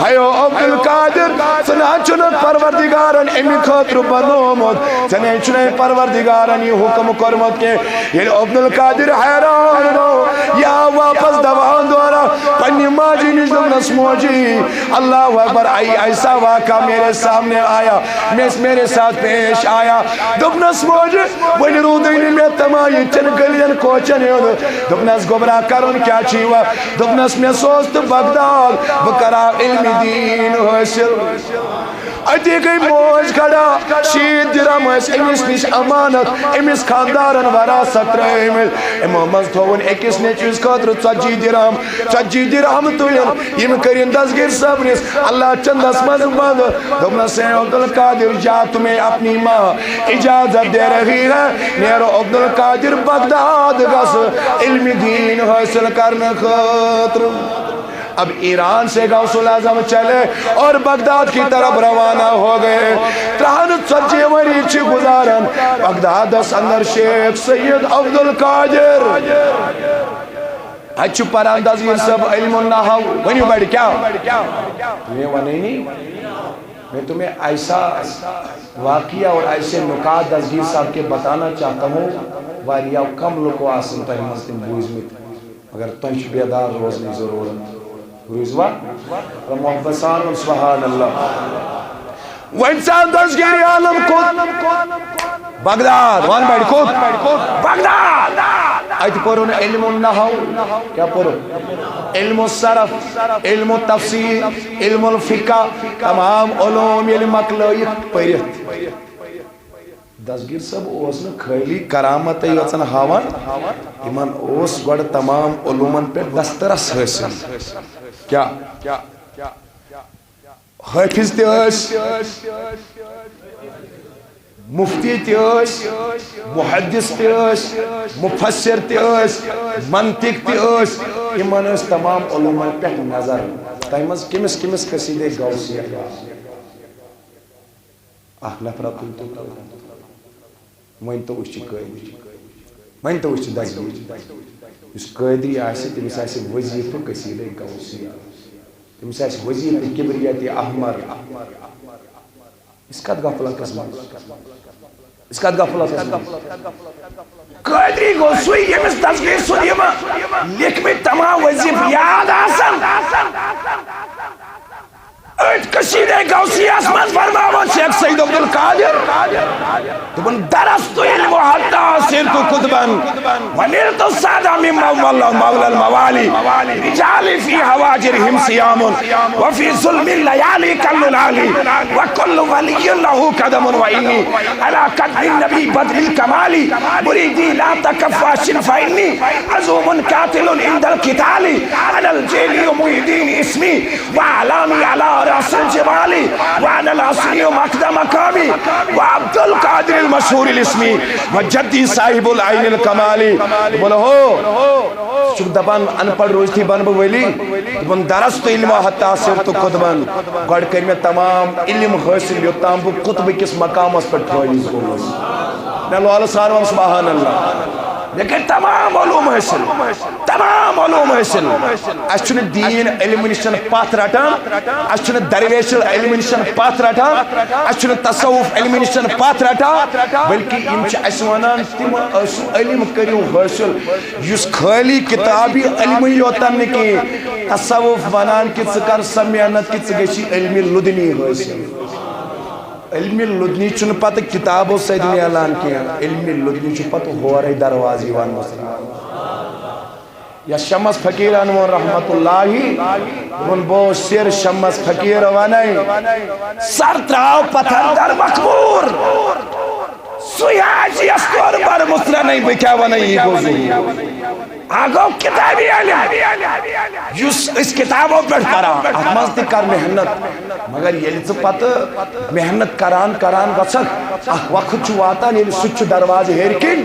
ہیو عبدالقادر، ژٕ نہ چھُنہٕ پروردگارن امہِ خٲطرٕ بنومُت، ژےٚ نَے چھُنہٕ پروردگارن یہِ حکم کوٚرمُت کینٛہہ۔ ییٚلہِ عبدالقادر حیران گوٚو، یہِ آو واپس دوان دوران پننہِ ماجہِ نِش، دوٚپنس، موجی، اللہ اکبر، آئی ایسا واقعہ میرے سامنے آیا، میں، میرے ساتھ پیش آیا۔ دوٚپنس، موجہِ، وۄنۍ روٗدٕے نہٕ مےٚ تمام ییٚتٮ۪ن گٔلین کوچن ہُنٛد۔ دوٚپنس، گوٚبرا، کرُن کیٛاہ چھُے وۄنۍ؟ دوٚپنس، مےٚ سوز تہٕ بغداد، بہٕ کرٕ ہا علمِ دیٖن حٲصِل۔ أتی گٔے موج کھڑا، شیٖتھ درہم ٲسۍ أمِس نِش امانت، أمِس خاندارن وراثت ترٲومٕتۍ۔ یِمو منٛز تھووُن أکِس نیٚچوِس خٲطرٕ ژتجی درہم، ژتجی درہم تُلِن، یِم کٔرِن دستگیر صٲبنِس اللہ چندس منٛز بنٛد۔ دوٚپنس، اے عبدالقادر، جا تمہیں اپنی ماں اجازت دے رہی ہے، نیرو عبدالقادر بغداد گژھ علمِ دیٖن حٲصِل کرنہٕ خٲطرٕ۔ اب ایران سے غوث الاعظم چلے اور بغداد کی طرف روانہ ہو گئے۔ ترہن ژتجی وری چھ گزارن بغدادس اندر شیخ سید عبدالقادر۔ اتہ چھ پران دستگیر صاحب علم النحو۔ ؤنِو بڑِ کیا؟ میں ونانی، میں تمہیں ایسا واقعہ اور ایسے نکات دستگیر صاحب کے بتانا چاہتا ہوں، واریاہ کم لوکو آسن تۄہہِ منٛز تِم بوٗزمٕتۍ۔ مگر تۄہہِ چھُ بیدار روزنٕچ ضروٗرت۔ روٗزوا؟ محبت سان وَن سبحان اللہ۔ وۄنۍ ژاو دستگیر عالم کوٚت؟ بغداد۔ وَن بڑِ کوٚت؟ بغداد۔ اتہِ پوٚرُن علم النحو۔ کیٛاہ پوٚرُن؟ علم الصرف، علم التفسیر، علم الفقہ، تمام علوم ییٚلہِ مۄکلٲیِکھ پٔرِتھ۔ دستگیر صٲب اوس نہٕ خٲلی کرامتٕے یٲژن ہاوان، یِمن اوس گۄڈٕ تمام علومن پٮ۪ٹھ دسترس حٲصِل۔ کیٛاہ؟ حٲفظ تہِ ٲسۍ، مفتی تہِ ٲسۍ، محدث تہِ ٲسۍ، مفسر تہِ ٲسۍ، منطق تہِ ٲسۍ، یِمن ٲس تمام علومن پٮ۪ٹھ نظر۔ تۄہہِ منٛز کٔمِس کٔمِس قصیدے غوثیہ یاد؟ اکھ نفرا تُلۍ تو۔ وۄنۍ تو أسۍ چھِ قٲدری۔ وۄنۍ تو أسۍ چھِ دستگیر۔ یُس قٲدری آسہِ، تٔمِس آسہِ وظیفہٕ قصیدے غوثیہ۔ تٔمِس آسہِ وظیفہٕ کبریت احمر۔ أسۍ کتھ غفلتس منٛز؟ أسۍ کتھ غفلتس منٛز؟ قٲدری گوٚو سُے، ییٚمِس دستگیر سُنٛد یِم لیکھمٕتۍ تمام وظیفہٕ یاد آسن۔ أتھۍ قصیدے غوثیس منٛز فرماوان شیخ سید عبدالقادر، دوٚپُن، درست علم حتی صرت قطبا ونلت السعادة من مولى، مولى الموالي، رجال في هواجرهم صيام وفي ظلم الليالي كاللآلي، وكل ولي له قدم وإني على قدم النبي بدر الكمال، مريدي لا تخف وأبشر فإني عزوم قاتل عند القتال، أنا الجيلي محي الدين اسمي، وعلامي على رأس الجبال، وأنا الأصلي مقدم مقامي، وعبد القادر المشهور الاسمي، وجدي صاحب العين الكمال۔ بولو ہو، سُہ چھُ دَپان، اَن پَڑھ روٗزتھٕے بَنہٕ بہٕ ؤلی۔ دوٚپُن، درست علم حتی صرت قطبا۔ گۄڈٕ کٔرۍ مےٚ تمام علم حٲصِل، یوٚتام بہٕ قطبہٕ کِس مقامس پٮ۪ٹھ فٲیض گوٚوُس۔ مےٚ لولہٕ سان وَن سبحان اللہ۔ مےٚ کٔرۍ تمام علوم حٲصِل۔ تمام علوم حٲصِل۔ اَسہِ چھُنہٕ دیٖن علمہٕ نِش پَتھ رَٹان، اَسہِ چھُنہٕ درویشی علمہٕ نِش پَتھ رَٹان، اَسہِ چھُنہٕ تصوف علمہٕ نِش پَتھ رَٹان، بلکہِ یِم چھِ اَسہِ وَنان، تِم ٲسِو علم کٔرِو حٲصِل، یُس خٲلی کِتابی علمٕے یوتن نہٕ کینٛہہ، تصوف وَنان کہِ ژٕ کر سۄ محنت کہِ ژٕ گژھی علمِ لدنی حٲصِل۔ علمِ لدنی چھُنہٕ پَتہٕ کِتابو سۭتۍ میلان کینٛہہ، علمِ لدنی چھُ پَتہٕ ہورے دروازٕ یِوان مُژراونہٕ۔ یا شمس فقیرن ووٚن رحمت اللہ، دوٚپُن، بہٕ اوس سِر شمس فقیر وَنَے، سر ترٛاو پتھر در مخمور۔ سُے حاجی یس کوٚر بر مُژرنَے، بہٕ کیٛاہ وَنَے، یی گوٚو ظہوٗر۔ آ گوٚو کِتابی علم، یُس أسۍ کِتابو پٮ۪ٹھ پَران، اَتھ منٛز تہِ کر محنت۔ مگر ییٚلہِ ژٕ پتہٕ محنت کران کران گژھکھ، اکھ وقت چھُ واتان، ییٚلہِ سُہ تہِ چھُ دروازٕ ہیٚرِ کِنۍ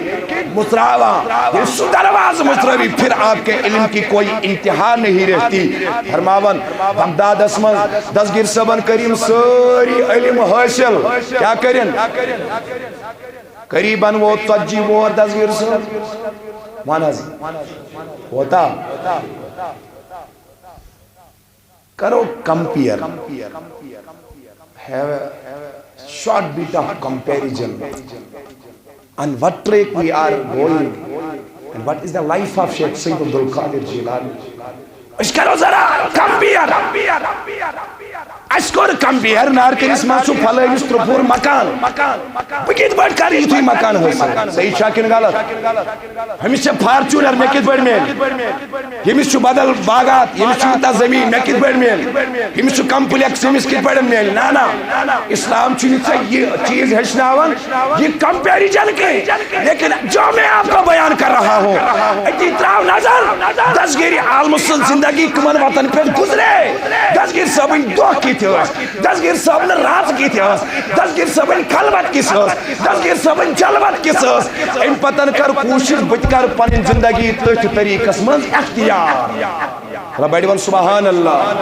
مُژراوان۔ ییٚلہِ سُہ دروازٕ مُژرٲوی، پھر آپ کے علم کی کوئی انتہا نہیں رہتی۔ فرماوان، بغدادس منٛز دستگیر صٲبن کٔرۍ یِم سٲری علم حٲصِل۔ کیٛاہ کٔرِن؟ قریباً ووت ژتجی وُہر دستگیر صٲب۔ وَن حظ، کوتاہ؟ کرو compare۔ Have a short bit of comparison on what track we are going and what is the life of Sheikh Sayyid Abdul Qadir Jilani. أسۍ کرو ذرا compare۔ اَسہِ کوٚر compare، نارکنِس منٛز چھُ فلٲنِس ترٛوٚ پور مکان۔ بہٕ کِتھ پٲٹھۍ کرٕ یِتھُے مکان حٲصِل؟ صحیح چھا کِنہٕ غلط؟ أمِس چھےٚ Fortuner، مےٚ کِتھ پٲٹھۍ میلہِ؟ ییٚمِس چھُ بدل باغات، ییٚمِس چھُ یوٗتاہ زٔمیٖن، مےٚ کِتھ پٲٹھۍ میلہِ؟ ییٚمِس چھُ complex، أمِس کِتھ پٲٹھۍ میلہِ؟ نہ، نہ، اسلام چھُنہٕ ژےٚ یہِ چیٖز ہیٚچھناوان، یہِ comparison کینٛہہ۔ لیکن جو میں آپ کو بیان کر رہا ہوں، أتی ترٛاو نظر، دستگیٖر عالمہٕ سٕنٛز زندگی کٕمن وتن پٮ۪ٹھ گُزرے، دستگیٖر صٲبٕنۍ دۄہ کِتھ ٲسۍ۔ دستگیر صٲب نہٕ راتھ کِتھ ٲس، دستگیر صٲبٕنۍ خلوت کِژھ ٲس، دستگیر صٲبٕنۍ جلوت کِژھ ٲس۔ اَمہِ پتن کر کوٗشِش بہٕ تہِ کرٕ پنٕنۍ زندگی تٔتھۍ طریٖقس منٛز اختیار۔ رباڑِ وَن سبحان اللہ۔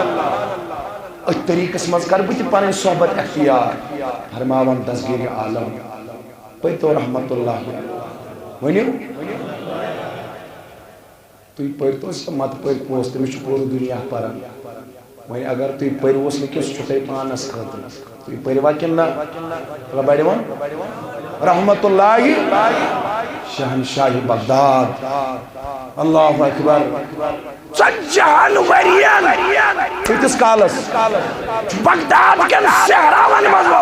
أتھۍ طریٖقَس منٛز کَرٕ بہٕ تہِ پَنٕنۍ صحبت اختیار۔ فرماوان دستگیٖرِ عالم، پٔرۍتو رحمت اللہ۔ ؤنِو، تُہۍ پٔرۍتو سا، مَتہٕ پٔرۍ پوٚز، تٔمِس چھُ پوٗرٕ دُنیا پَران۔ وۄنۍ اگر تُہۍ پٔرۍوُس نہٕ کینٛہہ، سُہ چھُ تۄہہِ پانَس خٲطرٕ۔ تُہۍ پٔرۍوا کِنہٕ نہ؟ رباڑِ وَن رحمت اللہ شہنشاہ بغداد۔ اللہ اکبر۔ ژتجی ہن ورین۔ کۭتِس کالس؟ بغداد کٮ۪ن صحراون منٛز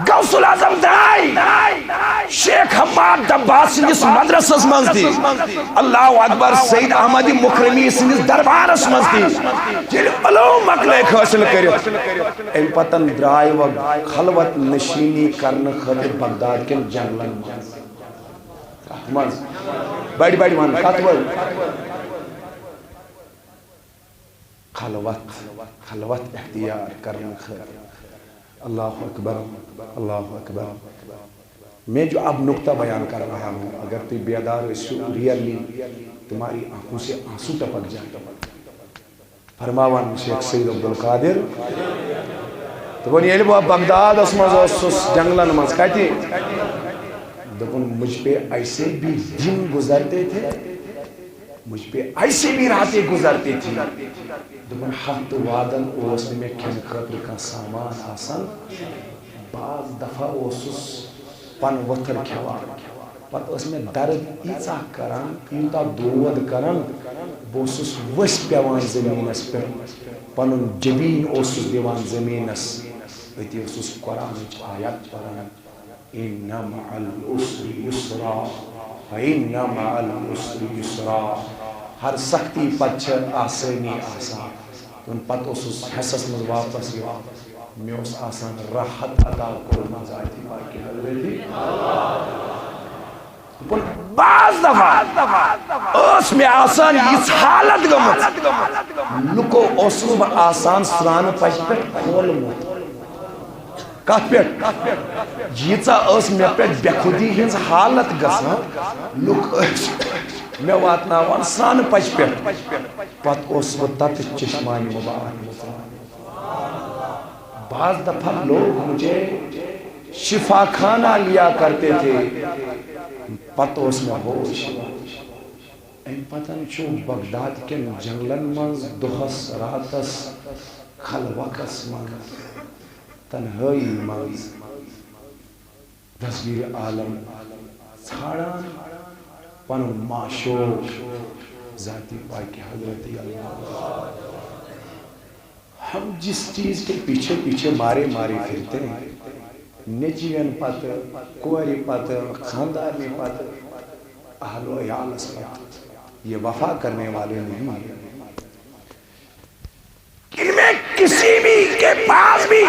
غوث الاعظم درٛاے۔ شیخ حماد دباغ سٕنٛدِس مدرسس منٛز تہِ۔ اللہ اکبر۔ سید احمد مکرمی سٕنٛدِس دربارس منٛز تہِ۔ ییٚلہِ علوم مۄکلٲیِکھ حٲصِل کٔرِتھ، اَمہِ پتن درٛاے وۄنۍ خلوت نشیٖنی کرنہٕ خٲطرٕ بغداد کٮ۪ن جنگلن منٛز۔ کتھ منٛز؟ بڑِ بڑِ ون، کتھ منٛز؟ خلوت، خلوت اختیار کرنہٕ خٲطرٕ۔ اللہ اکبر، اللہ اکبر۔ میں جو اب نقطہ بیان کر رہا ہوں، اگر تُہۍ بیدار ٲسِو، ریئرلی تمہاری آنکھوں سے آنسو ٹپک جائیں۔ فرماوان شیخ سید عبدالقادر، دوٚپُن، ییٚلہِ بہٕ بغدادس منٛز اوسُس، جنگلن منٛز، کتہِ؟ دوٚپُن، مجھ پہ ایسے بھی دن گزرتے تھے، مجھ پہ ایسے بھی راتیں گزرتی تھی۔ دوٚپُن، ہفتہٕ وادن اوس نہٕ مےٚ کھٮ۪نہٕ خٲطرٕ کانٛہہ سامان آسان۔ بعض دفعہ اوسُس پن ؤتھٕر کھٮ۪وان۔ پتہٕ ٲس مےٚ درد ییٖژاہ کران، یوٗتاہ دود کران، بہٕ اوسُس ؤسۍ پٮ۪وان زٔمیٖنس پٮ۪ٹھ، پنُن جبیٖن اوسُس دِوان زٔمیٖنس۔ أتی اوسُس قرآنٕچ آیت پران، "ان مع العسر یسرا، فان مع العسر یسرا"۔ ہر سختی پتہٕ چھِ آسٲنی آسان۔ تہٕ پتہٕ اوسُس حصس منٛز واپس یِوان۔ مےٚ اوس آسان راحت عطا کوٚرمُت ذاتِ پاکِ حضرتِ۔ دوٚپُن، بعض دفعہ ٲس مےٚ آسان یِژھ حالت گٔمٕژ، لُکو اوسُس بہٕ آسان سرٛانہٕ پچہِ پٮ۪ٹھ کھولمُت۔ کتھ پٮ۪ٹھ؟ ییٖژاہ ٲس مےٚ پٮ۪ٹھ بے خودی ہٕنٛز حالت گژھان، لُکھ ٲسۍ مےٚ واتناوان سرٛانہٕ پچہِ پٮ۪ٹھ۔ پتہٕ اوسُس بہٕ تتھ چشمانِ مبارک منٛز۔ بعض دفعہ لوگ مجھے شفا خانہ لیا کرتے تھے، پتہٕ اوس مےٚ ہوش یِوان۔ اَمہِ پتہٕ چھُ بغداد کٮ۪ن جنگلن منٛز دۄہس راتس خلوتس منٛز، تنہٲیی منٛز دستگیر عالم ژھانڈان پنُن معشوق ذاتِ پاکِ حضرتِ اللہ۔ ہم جس چیز کے پیچھے پیچھے مارے مارے پھرتے ہیں، نیچوین پتہٕ، کورِ پتہٕ، خاندارنہِ پتہٕ، اہل و عیالس پتہٕ، یہ وفا کرنے والے نہیں ہیں۔ ان میں کسی بھی کے پاس بھی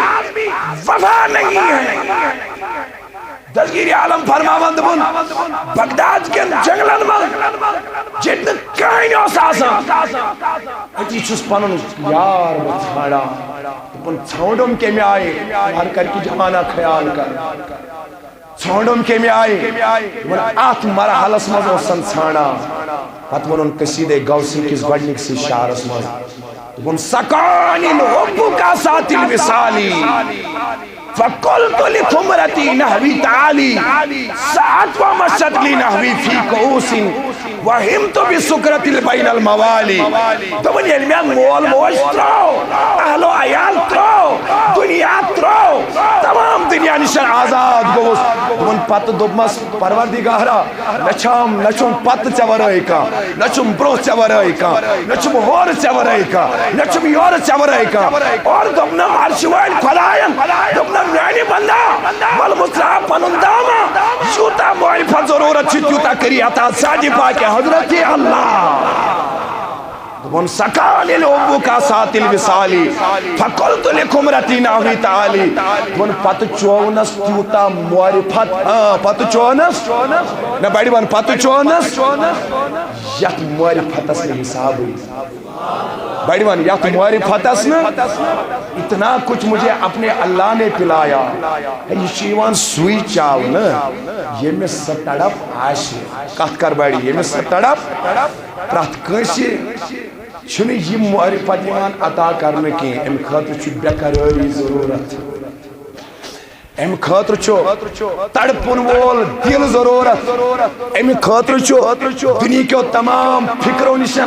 وفا نہیں ہے۔ دستگیر عالم فرماوان دوٚپُن، بغداد کٮ۪ن جنگلن منٛز ییٚتہِ نہٕ کٕہٕنۍ اوس آسان، أتی چھُس پنُن یار بہٕ ژھانڈان۔ دوٚپُن، ژھانڈُم کمہِ آیہِ؟ ہر کر کی زمانہ خیال کر۔ ژھانڈُم کمہِ آیہِ؟ دوٚپُن، اتھ مرحلس منٛز اوسن ژھانڈان۔ پتہٕ ووٚنُن قصیدے غوثی کِس گۄڈنِکسٕے شعرس منٛز، دوٚپُن، سقانی الحب کاسات الوصالی، فقلت لخمرتی نحوی تعالی، سعت ومشت لی نحوی فی کؤوس، وہمت بسکرت البین الموالی۔ دوٚپُن، ییٚلہِ مےٚ مول موج ترٛوو، اہل و عیال ترٛوو، دُنیا ترٛوو، تمام دُنیا نِش آزاد گوٚوُس، دوٚپُن، پتہٕ دوٚپمس، پروردگارا، نہ چھم، نہ چھم پتہٕ ژےٚ ورٲے کانٛہہ، نہ چھم برونٛہہ ژےٚ ورٲے کانٛہہ، نہ چھم ہورٕ ژےٚ ورٲے کانٛہہ، نہ چھم یورٕ ژےٚ ورٲے کانٛہہ۔ اور دوٚپنم عرشہِ وٲلۍ خۄداین، دوٚپنم میانہِ بندا، ولہٕ مُژراو پنُن دامہ، یوٗتاہ معرفت ضروٗرت چھِ، تیوٗتاہ کٔرِو عطا ذاتِ پاکِ حضرتِ اللہ۔ دوٚپُن، سقانی الحب کاسات الوصالی، فقلت لخمرتی نحوی تعالی۔ دوٚپُن، پتہٕ چوونس تیوٗتاہ معرفت، آ، پتہٕ چوونس، نہ بڑِ ون، پتہٕ چوونس یتھ معرفتس نہٕ حسابٕے۔ بڑِ ون، یتھ معرفتس نہٕ، اتنا کچھ مجھے اپنے اللہ نے پلایا۔ ہے، یہِ چھُ یِوان سُے چاونہٕ، ییٚمِس سۄ تڑپ آسہِ۔ کتھ کر بڑِ، ییٚمِس سۄ تڑپ، پرٛٮ۪تھ کٲنٛسہِ چھُنہٕ یہِ معرفت یِوان عطا کرنہٕ کینٛہہ، اَمہِ خٲطرٕ چھُ بے قرٲری ضروٗرت، اَمہِ خٲطرٕ چھُ تڑپُن وول دِل ضروٗرت، اَمہِ خٲطرٕ چھُ دُنیہکیو تمام فکرو نِش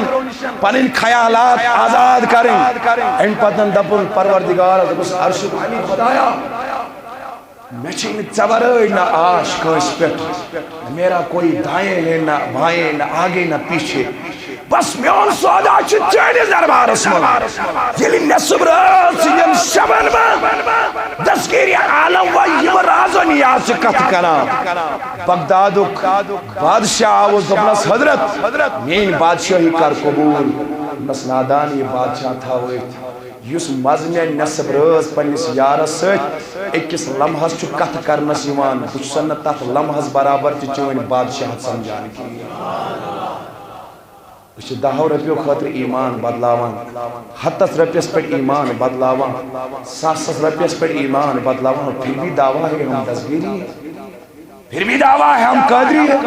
پنٕنۍ خیالات آزاد کرٕنۍ۔ اَمہِ پتہٕ دپُن، پروردگار، دوٚپُس، عرشُک مالک خدایا، مےٚ چھے نہٕ ژےٚ ورٲے نہ آش کٲنٛسہِ پٮ۪ٹھ۔ میرا کوئی دائیں ہے نہ بائیں، نہ آگے نہ پیچھے۔ بس میون سودا چھُ چٲنِس دربارس منٛز۔ ییٚلہِ نٮ۪صٕب رٲژ ہٕنٛدٮ۪ن شبن منٛز دستگیٖر عالم و یِم راز و نیاز چھِ کتھ کران، بغدادُک بادشاہ آوُس، دوٚپنس، حضرت، میٲنۍ بادشاہی کر قبول۔ دوٚپنس، نادان، یہِ بادشاہ تھاو أتھۍ۔ یُس مزٕ مےٚ نٮ۪صٕب رٲژ پننِس یارس سۭتۍ أکِس لمحس چھُ کتھ کرنس یِوان، بہٕ چھُسن نہٕ تتھ لمحس برابر تہِ چٲنۍ بادشاہت سمجھان کِہیٖنۍ۔ أسۍ چھِ دہو رۄپیو خٲطرٕ ایمان بدلاوان، ہتس رۄپیس پٮ۪ٹھ ایمان بدلاوان، ساسس رۄپیس پٮ۪ٹھ ایمان بدلاوان، پھر بھی دعویٰ ہے ہم دستگیری ہے۔ پھر بھی دعویٰ ہے ہم قادری ہیں۔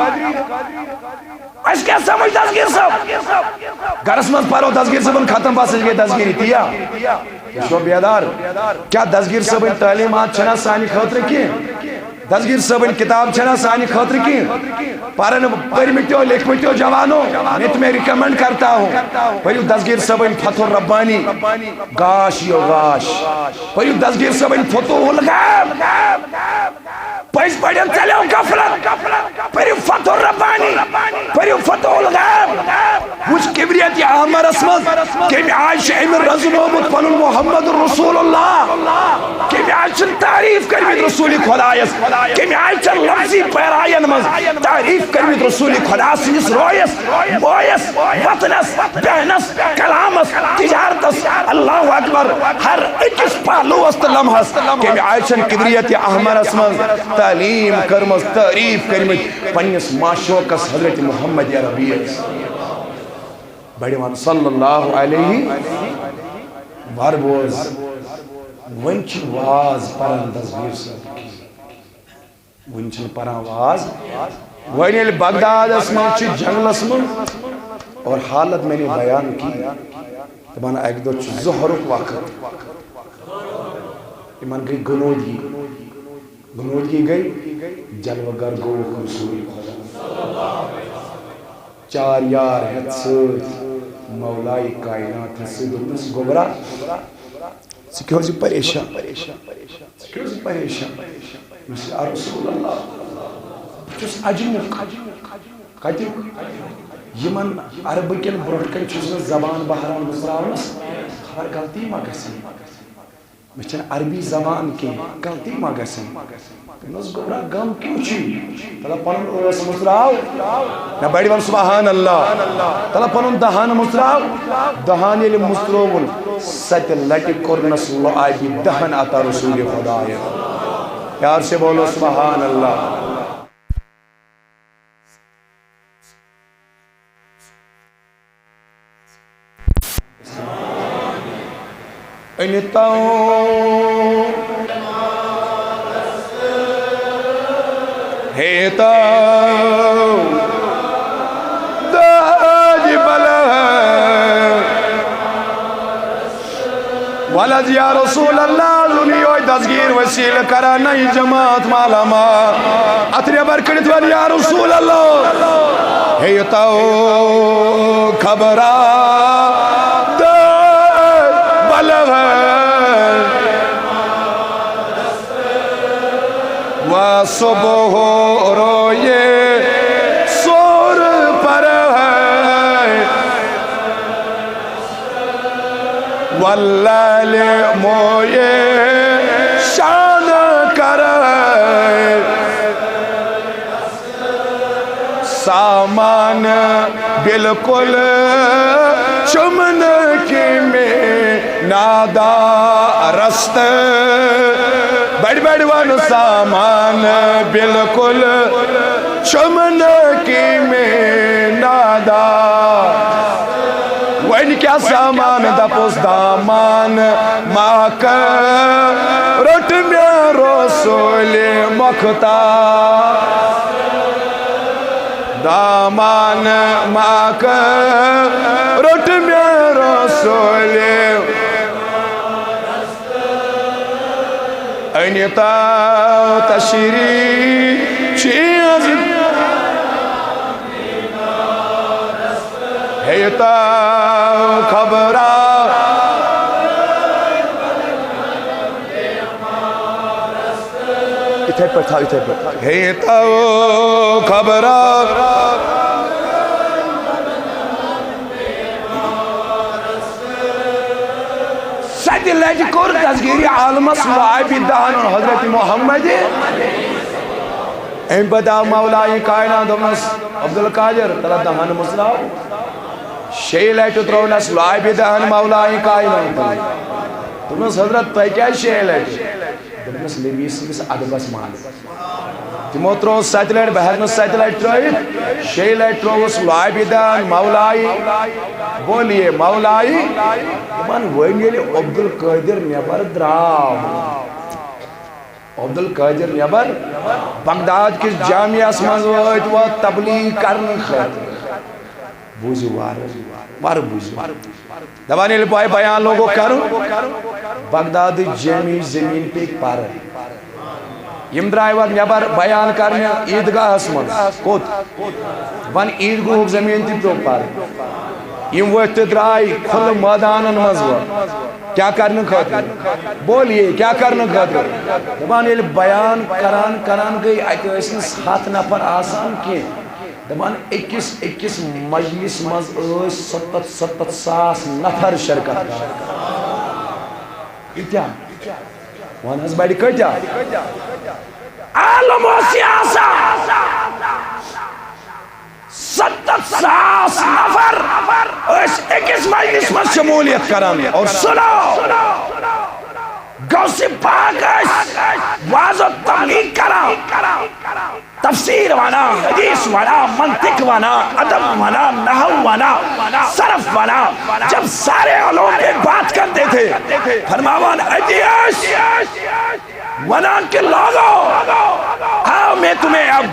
اَسہِ کیٛاہ سمجھ دستگیر صٲب؟ گرس منٛز پرو دستگیر صٲبن ختم، بس أسۍ گٔے دستگیری۔ تی یا؟ تُہۍ چھِوا بیدار؟ کیٛاہ دستگیر صٲبٕنۍ تعلیٖمات چھَنہ سانہِ خٲطرٕ کینٛہہ؟ دستگیر صٲبٕنۍ کِتاب چھَنہ سانہِ خٲطرٕ کینٛہہ؟ پرن پٔرمٕتیو لیکھمٕتیو جوانو، میں تمہیں ریکمنڈ کرتا ہوں، پٔرِو دستگیر صٲبٕنۍ فتح الربانی، گاش یو گاش، پٔرِو دستگیر صٲبٕنۍ فتوح الغیب۔ پٔزۍ پٲٹھۍ ژَلیو غفلت۔ پٔرِو فتح الربانی، پٔرِو فتح الغیب۔ وٕچھ کبریت احمرس منٛز کمہِ آیہِ چھُ أمۍ رزنومُت پنُن محمد رسول اللہ، کمہِ آیہِ چھِ تعریف کٔرمٕتۍ رسول خدایس، کمہِ آیہِ چھِ لفظی پیراین منٛز تعریف کٔرمٕتۍ رسول خدا سٕنٛدِس رویس، مویس، وطنس، بیہنس، کلامس، تجارتس، اللہ اکبر، ہر أکِس پہلوس تہٕ لمحس کمہِ آیہِ چھن کبریت احمرس منٛز تعلیٖم کٔرمٕژ، تعریٖف کٔرمٕتۍ پننِس معشوقس حضرت محمد عربیس۔ بڑِ ون صلی اللہ علیہ۔ ور بوز، وۄنۍ چھِ واز پران دستگیر صٲب۔ وٕنہِ چھِنہٕ پران واز۔ وۄنۍ ییٚلہِ بغدادس منٛز چھِ جنگلس منٛز، اور حالت میں نے بیان کی، دپان اکہِ دۄہ چھُ ظہرُک وقت، یِمن گٔے غنودگی، غنودگی گٔے، جلوٕ گر گوٚوُکھ رسول خدا۔ چار یار ہٮ۪تھ سۭتۍ مولایہِ کائناتس سۭتۍ دوٚپنس، گوٚبرا، ژٕ کیٛاہ حظ یہِ پریشان؟ ژٕ کیٛاہ حظ یہِ پریشان؟ مےٚ ووٚنُس، یا رسول اللہ، بہٕ چھُس عجوٗب۔ کَتیُک؟ یِمن عربہٕ کٮ۪ن برٛونٛٹھ کَنہِ چھُس نہٕ زبان بہران مٔژراونَس، خبر غلطی ما گژھِ۔ مےٚ چھَنہٕ عربی زبان کینٛہہ، غلطی ما گژھِ۔ مےٚ ووٚنُس، گوٚبرا، غم کیوں چھُے؟ تَلہ پَنُن ٲس مٔژراو۔ نہ بڑِ وَن سبحان اللہ۔ تَلہ پَنُن دہان مٔژراو۔ دہان ییٚلہِ مٔژرووُن، سَتہِ لَٹہِ کوٚرنَس لعابی دہن عطا رسول خدایَس۔ پیار سے بولو سبحان اللہ۔ أنۍ تو، ہے تو داج بلہ۔ ولد یا رسول اللہ، لُنی یوے دستگیر وسیلہ کران نئی جماعت مالا مال۔ اتھ نٮ۪بر کٔڑِتھ وَن یا رسول اللہ۔ ہے تو خبرا داج بلہ۔ و صبح روئے سور پر ہے، واللیل موئے شان کر ہے۔ سامان بالکل چمن کی میں نادارست۔ بڑ بڑ ون سامان بالکل چمن کی میں نادار۔ وۄنۍ کیٛاہ سامان دپوس دامان ماکہ روٚٹ مےٚ رسول مختار۔ دامان ماکہ روٚٹ مےٚ سولے انتو تشریف چیز ہیتو خبرا۔ یِتھے پٲٹھۍ تھاو، یِتھے پٲٹھۍ۔ ہیتو خبرا۔ ستہِ لٹہِ کوٚر دستگیری عالمس لعابِ دہن حضرت محمد۔ امہِ پتہٕ آو مولایہِ کائنات، دوٚپنس، عبدالقادر، ترٛا دہن مٕژراو۔ شیٚیہِ لٹہِ ترٛوونس لعابِ دہن مولایہِ کائنات۔ دوٚپنس، حضرت، تۄہہِ کیٛازِ شیٚیہِ لٹہِ؟ دوٚپنس، نبی سٕنٛدِس ادبس مان۔ تِمو ترٛوو ستہِ لٹہِ، بہٕ ہٮ۪کہٕ نہٕ ستہِ لٹہِ ترٛٲوِتھ۔ شیٚیہِ لٹہِ ترٛووُس لعابِ دہن مولایہِ، بولیے مولایہِ۔ دپان، وۄنۍ ییٚلہِ عبدالقادر نٮ۪بر درٛاو، عبدالقادر نٮ۪بر بغداد کِس جامعس منٛز وٲتۍ وۄنۍ تبلیغ کرنہٕ خٲطرٕ۔ بوٗزِو وارٕ، وارٕ بوٗزِو۔ دپان ییٚلہِ بے-، بیان لوگُکھ کرُن، بغدادٕچ جامعٕچ زٔمیٖن پیٚیہِ پرٕ۔ یِم درٛاے وۄنۍ نٮ۪بر بیان کرنہِ عیٖدگاہس منٛز۔ کوٚت؟ وۄنۍ عیٖدگاہُک زٔمیٖن تہِ پیوٚو پرٕ۔ یِم ؤتھۍ تہٕ درٛاے کھُلہٕ مٲدانن منٛز وۄنۍ۔ کیٛاہ کرنہٕ خٲطرٕ؟ بولیے، کیٛاہ کرنہٕ خٲطرٕ؟ دپان ییٚلہِ بیان کران کران گٔے، اتہِ ٲسۍ نہٕ ستھ نفر آسان کینٛہہ۔ دپان أکِس أکِس مجلس منٛز ٲسۍ ستتھ ستتھ ساس نفر شرکت کران۔ کۭتیاہ؟ وَن حظ بَڑِ کۭتیاہ؟ عالم اوس یہِ آسان۔ ستتھ ساس نفر ٲسۍ أکِس مجلس منٛز شمولیت کران۔ اور سنو، غوث پاک ٲسۍ واز و تبلیغ کران۔ تفسیر وَنان، حدیث وَنان، منطق وَنان، ادب وَنان، نحو وَنان، صرف وَنان۔ جب سارے علوم پہ بات کرتے تھے، فرماوان أتی ٲسۍ وَنان کہ لوگو، آؤ میں تمہیں اب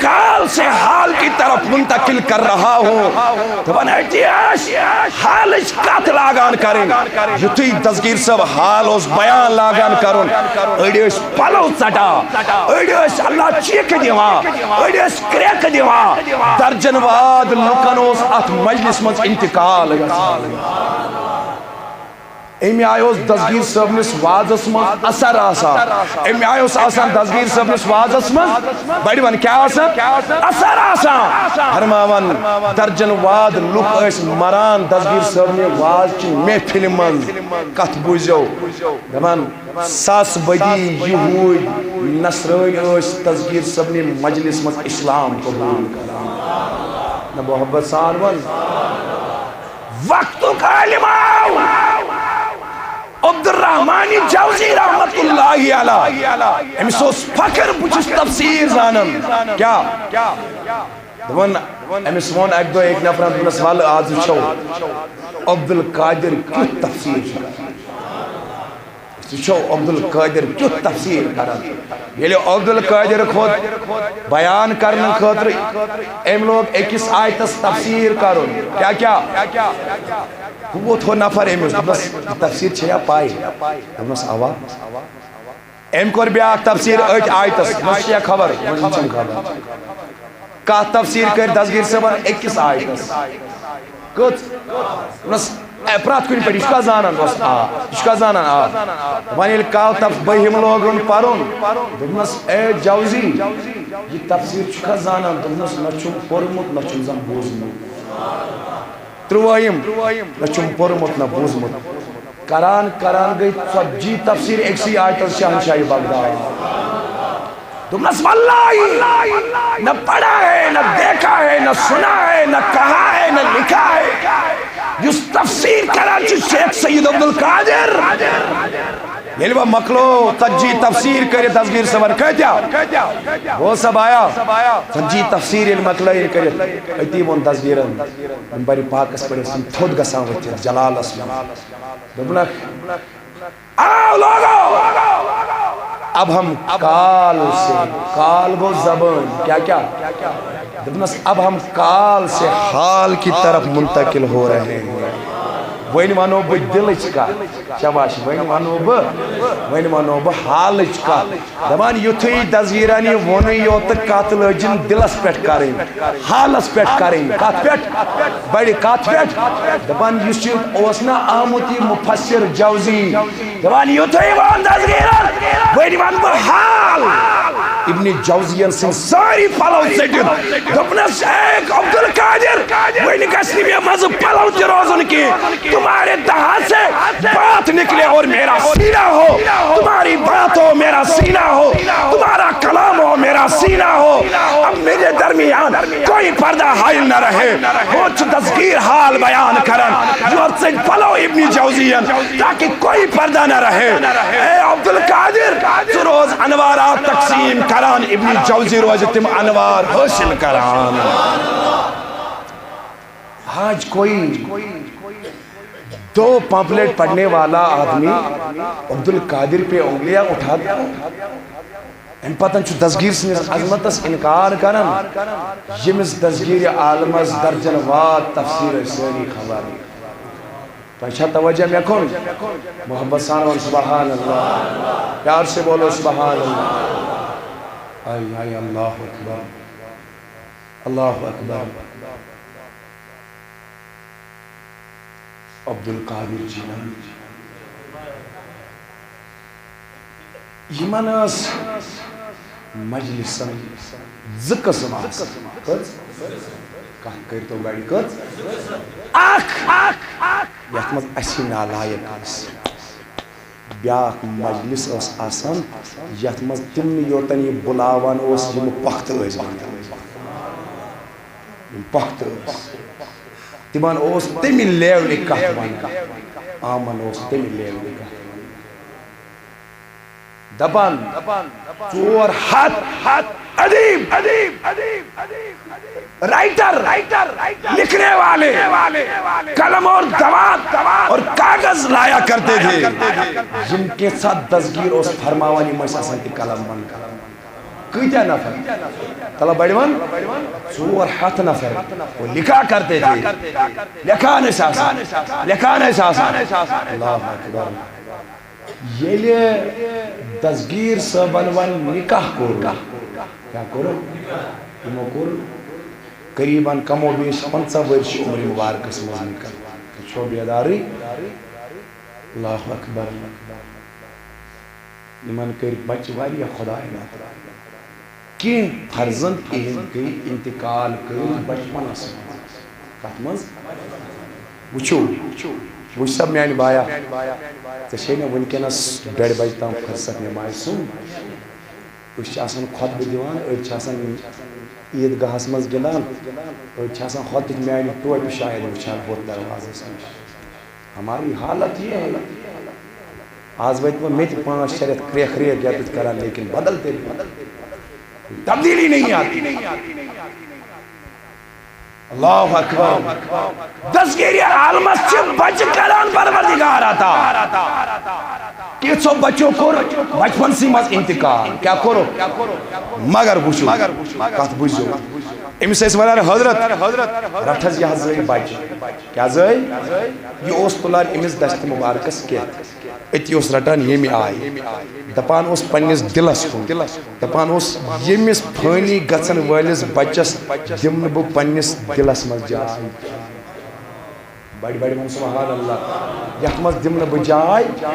کال سے حال کی طرف منتقل کر رہا ہوں۔ دپان أتی ٲسۍ حالٕچ کتھ لاگان کرٕنۍ۔ یُتھُے دستگیر صٲب حال اوس بیان لاگان کرُن، أڑۍ ٲسۍ پلو ژٹان، أڑۍ ٲسۍ اللہ چیٖکھٕ دِوان، أڑۍ ٲسۍ کرٛٮ۪کہٕ دِوان۔ درجن واد لُکن اوس اتھ مجلس منٛز انتقال گژھان۔ امہِ آیہِ اوس دستگیر صٲبنِس وازس منٛز اثر آسان۔ امہِ آیہِ اوس آسان دستگیر صٲبنِس وازس منٛز، بڑِ ون کیٛاہ آسان؟ اثر آسان۔ فرماوان، درجن واد لُکھ ٲسۍ مران دستگیر صٲبنہِ وازچہِ محفلہِ منٛز۔ کتھ بوٗزِو، دپان، ساسہٕ بٔدی یہوٗدۍ نصرٲنۍ ٲسۍ دستگیر صٲبنہِ مجلس منٛز اسلام قبول کران۔ نہ محبت سان ون۔ وقتُک عالم آو عبدالرحمان جوزی رحمت اللہ علیہ۔ أمِس اوس فخر، بہٕ چھُس تفسیر زانان۔ کیٛاہ؟ دپان، أمِس ووٚن اکہِ دۄہ أکۍ نفرن، دوٚپنس، ولہٕ آز وٕچھو عبدالقادر کیُتھ تفسیر چھُ کران۔ أسۍ وٕچھو عبدالقادر کیُتھ تفسیر کران۔ ییٚلہِ عبدالقادر کھوٚت بیان کرنہٕ خٲطرٕ، أمۍ لوگ أکِس آیتس تفسیر کرُن۔ کیٛاہ کیٛاہ؟ ہُہ ووت ہُہ نفر أمِس، دوٚپنس، "یہِ تفسیر چھےٚ یا پاے؟" دوٚپنس، "اوا۔" أمۍ کوٚر بیٛاکھ تفسیر أتھۍ آیتس، دوٚپنس، "چھےٚ خبر؟" دوٚپنس، "چھَم خبر۔" کتھ تفسیر کٔر دستگیر صٲبن أکِس آیتس؟ کٔژ؟ دوٚپنس، "اے، پرٛٮ۪تھ کُنہِ پٮ۪ٹھ، یہِ چھُکھا زانان؟" دوٚپنس، "آ۔" "یہِ چھُکھا زانان؟" "آ۔" وۄنۍ ییٚلہِ کاو تف-، بٔہِم لوگُن پرُن، دوٚپنس، "اے جوزی، یہِ تفسیر چھُکھا زانان؟" دوٚپنس، "نہ چھُم پوٚرمُت، نہ چھُم زانٛہہ بوٗزمُت۔" ترٛوٲیِم، نہ چھُم پوٚرمُت، نہ بوٗزمُت۔ کران کران گٔے ژتجی تفسیر أکسٕے آیتس شہنشاہ بغداد۔ دوٚپنس، "واللہ، نہ پڑھا ہے، نہ دیکھا ہے، نہ سنا ہے، نہ کہا ہے، نہ لکھا ہے۔ یُس تفسیر کران چھُ شیخ سید عبدالقادر۔" ییٚلہِ وۄنۍ مۄکلو ژتجی تفسیر کٔرِتھ دستگیر صٲبن، کۭتیاہ؟ گوٚو سا بایا؟ ژتجی تفسیر ییٚلہِ مۄکلٲیِن کٔرِتھ، أتی ووٚن دستگیرن، منبرِ پاکس پٮ۪ٹھ ٲسۍ یِم تھوٚد گژھان ؤتھِتھ جلالس منٛز۔ دوٚپنکھ، آو لوگو، اب ہم کال سے، کال گو زبان، کیا کیا؟ دوٚپنس، اب ہم کال سے حال کی طرف منتقل ہو رہے ہیں۔ وۄنۍ ونو بہٕ دِلٕچ کتھ۔ شاباش، وۄنۍ ونو بہٕ، وۄنۍ ونو بہٕ حالٕچ کتھ۔ دپان یُتھُے دستگیرن یہِ ووٚنُے یوت تہٕ کتھ لٲجِن دِلس پٮ۪ٹھ کرٕنۍ، حالس پٮ۪ٹھ کرٕنۍ۔ کتھ پٮ۪ٹھ؟ بڑِ کتھ پٮ۪ٹھ؟ دپان یُس یہِ اوس نہ آمُت یہِ مفسر جوزی، دپان یُتھُے ووٚن دستگیرن، وۄنۍ ونہٕ بہٕ حال۔ ابن جوزین سٕنٛدۍ سٲری پلو ژٔٹِتھ دوٚپنس، اے عبدالقادر، وۄنۍ گژھِ نہٕ مےٚ منٛزٕ پلو تہِ روزُن کینٛہہ۔ تمہارے دہاں سے بات نکلے اور میرا سینہ ہو، تمہاری بات ہو میرا سینہ ہو، تمہارا کلام ہو میرا سینہ ہو۔ اب میرے درمیان کوئی پردہ حائل نہ رہے۔ بہٕ چھُس دستگیر حال بیان کران، یورٕ ژٔٹۍ پلو ابن جوزین تاکہ کوئی پردہ نہ رہے۔ اے عبدالقادر، ژٕ روز انوارات تقسیم کران، ابن جوزی روزِ تِم انوار حٲصِل کران۔ آج کوئی دو پمفلٹ پڑھنے والا آدمی عبدالقادر پہ انگلیاں اٹھاتا ہے۔ امہِ پتہٕ چھُ دستگیر سٕنٛدِس عظمتس انکار کران، ییٚمِس دستگیر عالمس درجن واد تفسیر سٲری خبر۔ تۄہہِ چھا توجہ مےٚ کُن؟ محبت سان وَن سبحان اللہ، پیار سے بولو سبحان اللہ۔ آئی آئی، اللہ اکبر، اللہ اکبر۔ عبدالقادر جیلانی۔ یِمن ٲس مجلسن زٕ قٕسم آسان۔ کٔژ؟ کتھ کٔرۍتو گۄڈٕ، کٔژ؟ اکھ، یتھ منٛز اسی نالایق ٲسۍ۔ بیاکھ مجلس ٲس آسان، یتھ منٛز تِمنٕے یوتن یہِ بُلاوان اوس، یِم پۄختہٕ ٲسۍ بنان۔ یِم پۄختہٕ ٲسۍ، تِمن اوس تمہِ لیولہِ کتھ ونان، عامن اوس تمہِ لیولہِ کتھ ونان۔ دپان، ژور ہتھ ادیب، رائٹر، لکھنے والے، قلم اور دوات اور کاغذ لایا کرتے تھے۔ یِم کینٛژھا دستگیر اوس فرماوان، یِم ٲسۍ آسان تہِ قلم بند کران۔ کۭتیاہ نفر؟ تلہ بڑِ ون، ژور ہتھ نفر۔ وہ لکھا کرتے تھے۔ لیکھان ٲسۍ آسان، لیکھان ٲسۍ آسان۔ اللہ اکبر۔ ییٚلہِ دستگیر صٲبن وۄنۍ نکاح کوٚر، کیٛاہ کوٚرُکھ؟ یِمو کوٚر قریباً کم و بیش پنٛژاہ ؤرۍ چھِ عمرِ مبارکس منٛز نکاح۔ تُہۍ چھِوا بیدارٕے؟ اللہ اکبر۔ یِمن کٔرۍ بچہِ واریاہ خداے نافرمٲنی۔ کینٛہہ فرزند اِہِنٛدۍ گٔے انتقال کٔرِتھ بچپنس منٛز۔ کتھ منٛز؟ وٕچھِو، وٕچھ سا میانہِ بایا، ژےٚ چھے نہ وٕنکیٚنس ڈۄڈِ بجہِ تام فرصت نمازِ سُنٛد؟ أسۍ چھِ آسان خطبہٕ دِوان، أڑۍ چھِ آسان عیٖد گاہس منٛز گِنٛدان، أڑۍ چھِ آسان خطبہٕ میانہِ ٹوپہِ شاید وٕچھان ہُتھ دروازس نِش۔ ہماری حالت یہ ہے۔ آز وٲتۍ وۄنۍ مےٚ تہِ پانٛژھ شےٚ رٮ۪تھ کرٛیکھ ریک یتھ کران، لیکن بدلتے نہیں۔ تبدیلی نہیں آتی۔ اللہ اکبر۔ دستگیر عالمس چھِ بچہِ کران پروردگار عطا۔ کینٛژھو بچو کوٚر بچپنسٕے منٛز انتقال۔ کیٛاہ کوٚرُکھ؟ مگر وٕچھِو، کتھ بوٗزِو۔ أمِس ٲسۍ ونان، حضرت، رٹھ حظ یہِ حظ زٲے بچہِ۔ کیٛاہ زٲے؟ یہِ اوس تُلان أمِس دستہِ مبارکس کٮ۪تھ۔ أتی اوس رٹان ییٚمہِ آیہِ۔ دپان اوس پننِس دِلس کُن۔ دپان اوس، ییٚمِس فٲنی گژھن وٲلِس بچس دِمہٕ نہٕ بہٕ پننِس دِلس منٛز جاے۔ بڑِ بڑِ وَن سبحان اللہ۔ یتھ منٛز دِمہٕ نہٕ بہٕ جاے۔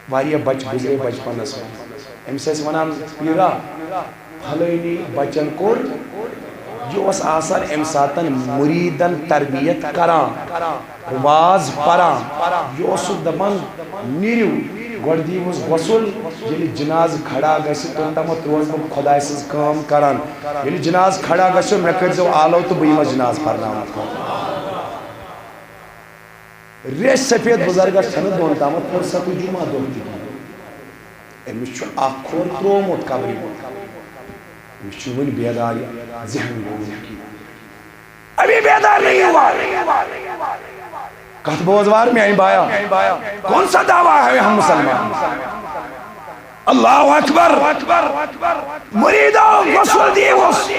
واریاہ بچہِ گُزرے بچپنس منٛز۔ أمِس ٲسۍ ونان، پیٖرا، پھلٲنی بچن کوٚر، یہِ اوس آسان امہِ ساتن مُریٖدن تربیت کران، واز پران۔ یہِ اوسُکھ دپان، نیٖرِو، گۄڈٕ دِیِوُس غسل، ییٚلہِ جنازٕ کھڑا گژھِ، توٚتامتھ روزٕ بہٕ خۄداے سٕنٛز کٲم کران۔ ییٚلہِ جنازٕ کھڑا گژھِ، مےٚ کٔرۍزیو آلو تہٕ بہٕ یِمہٕ جنازٕ پرناونہٕ خٲطرٕ۔ ریش سفید بزرگس چھنہٕ دۄن تامتھ فرصت جمعہ دۄہ تہِ کینٛہہ۔ أمِس چھُ اکھ کھور ترٛوومُت قبرِ منٛز۔ أمِس چھُنہٕ وُنہِ بیدار ذہن گوٚمُت کینٛہہ۔ ابھی بیدار نہیں ہوا۔ کتھ بوز وار میانہِ بایا۔ کون سا دعویٰ ہے ہم مسلمان؟ اللہ اکبر۔ مریدو، غسل دیوس۔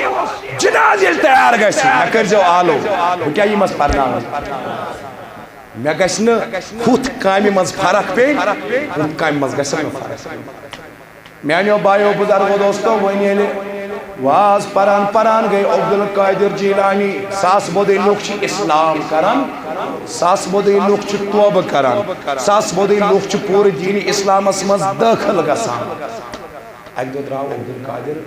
جناز ییٚلہِ تیار گژھِ، مےٚ کٔرۍزیو آلو۔ بہٕ کیٛاہ یِمس پرناوان؟ مےٚ گژھِ نہٕ ہُتھ کامہِ منٛز فرق پیٚنۍ، ہُتھ کامہِ منٛز گژھِ نہٕ فرق پیٚنۍ۔ میانیو بایو، بزرگو، دوستو، وۄنۍ ییٚلہِ واز پران پران گٔے عبدالقادر جیلانی، ساس بوٚدُے لُکھ چھِ اسلام کران، ساس بوٚدُے لُکھ چھِ توبہٕ کران، ساس بوٚدُے لُکھ چھِ پوٗرٕ دین اسلامس منٛز دٲخل گژھان۔ اکہِ دۄہ درٛاو عبدالقادر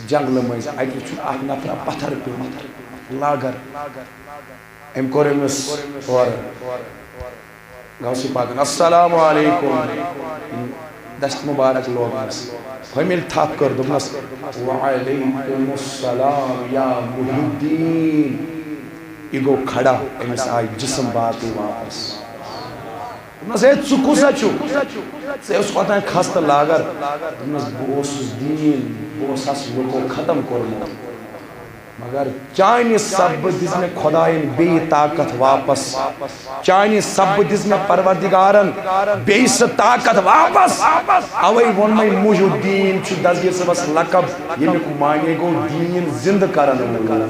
جنگلہٕ مٔنٛزۍ، اتہِ وُچھُن اکھ نفرا پتھر پیوٚمُت، لاگر۔ أمۍ کوٚر أمِس اورٕ غوث پاکن، "السلام علیکم"، دست مبارک لوگنس۔ ہُمۍ ییٚلہِ تھپھ کٔر، دوٚپنس، "وعلیکم السلام یا محی الدین"۔ یہِ گوٚو کھڑا، أمِس آے جسم باقٕے واپس۔ دوٚپنس، "ہے، ژٕ کُس ہا چھُکھ؟ ژےٚ اوسُکھ اوٚتام خستہٕ لاگر؟" دوٚپنس، "بہٕ اوسُس دیٖن، بہٕ اوسہس لُکو ختم کوٚرمُت۔" مگر چانہِ سببہٕ دِژ مےٚ خۄدایَن بیٚیہِ طاقت واپس۔ چانہِ سببہٕ دِژ مےٚ پروردگارن بیٚیہِ سۄ طاقت واپس۔ اوے ووٚن مےٚ محی الدین چھُ دستگیر صٲبس لقب، ییٚمیُک معنی گوٚو دیٖن زِندٕ کرن وول۔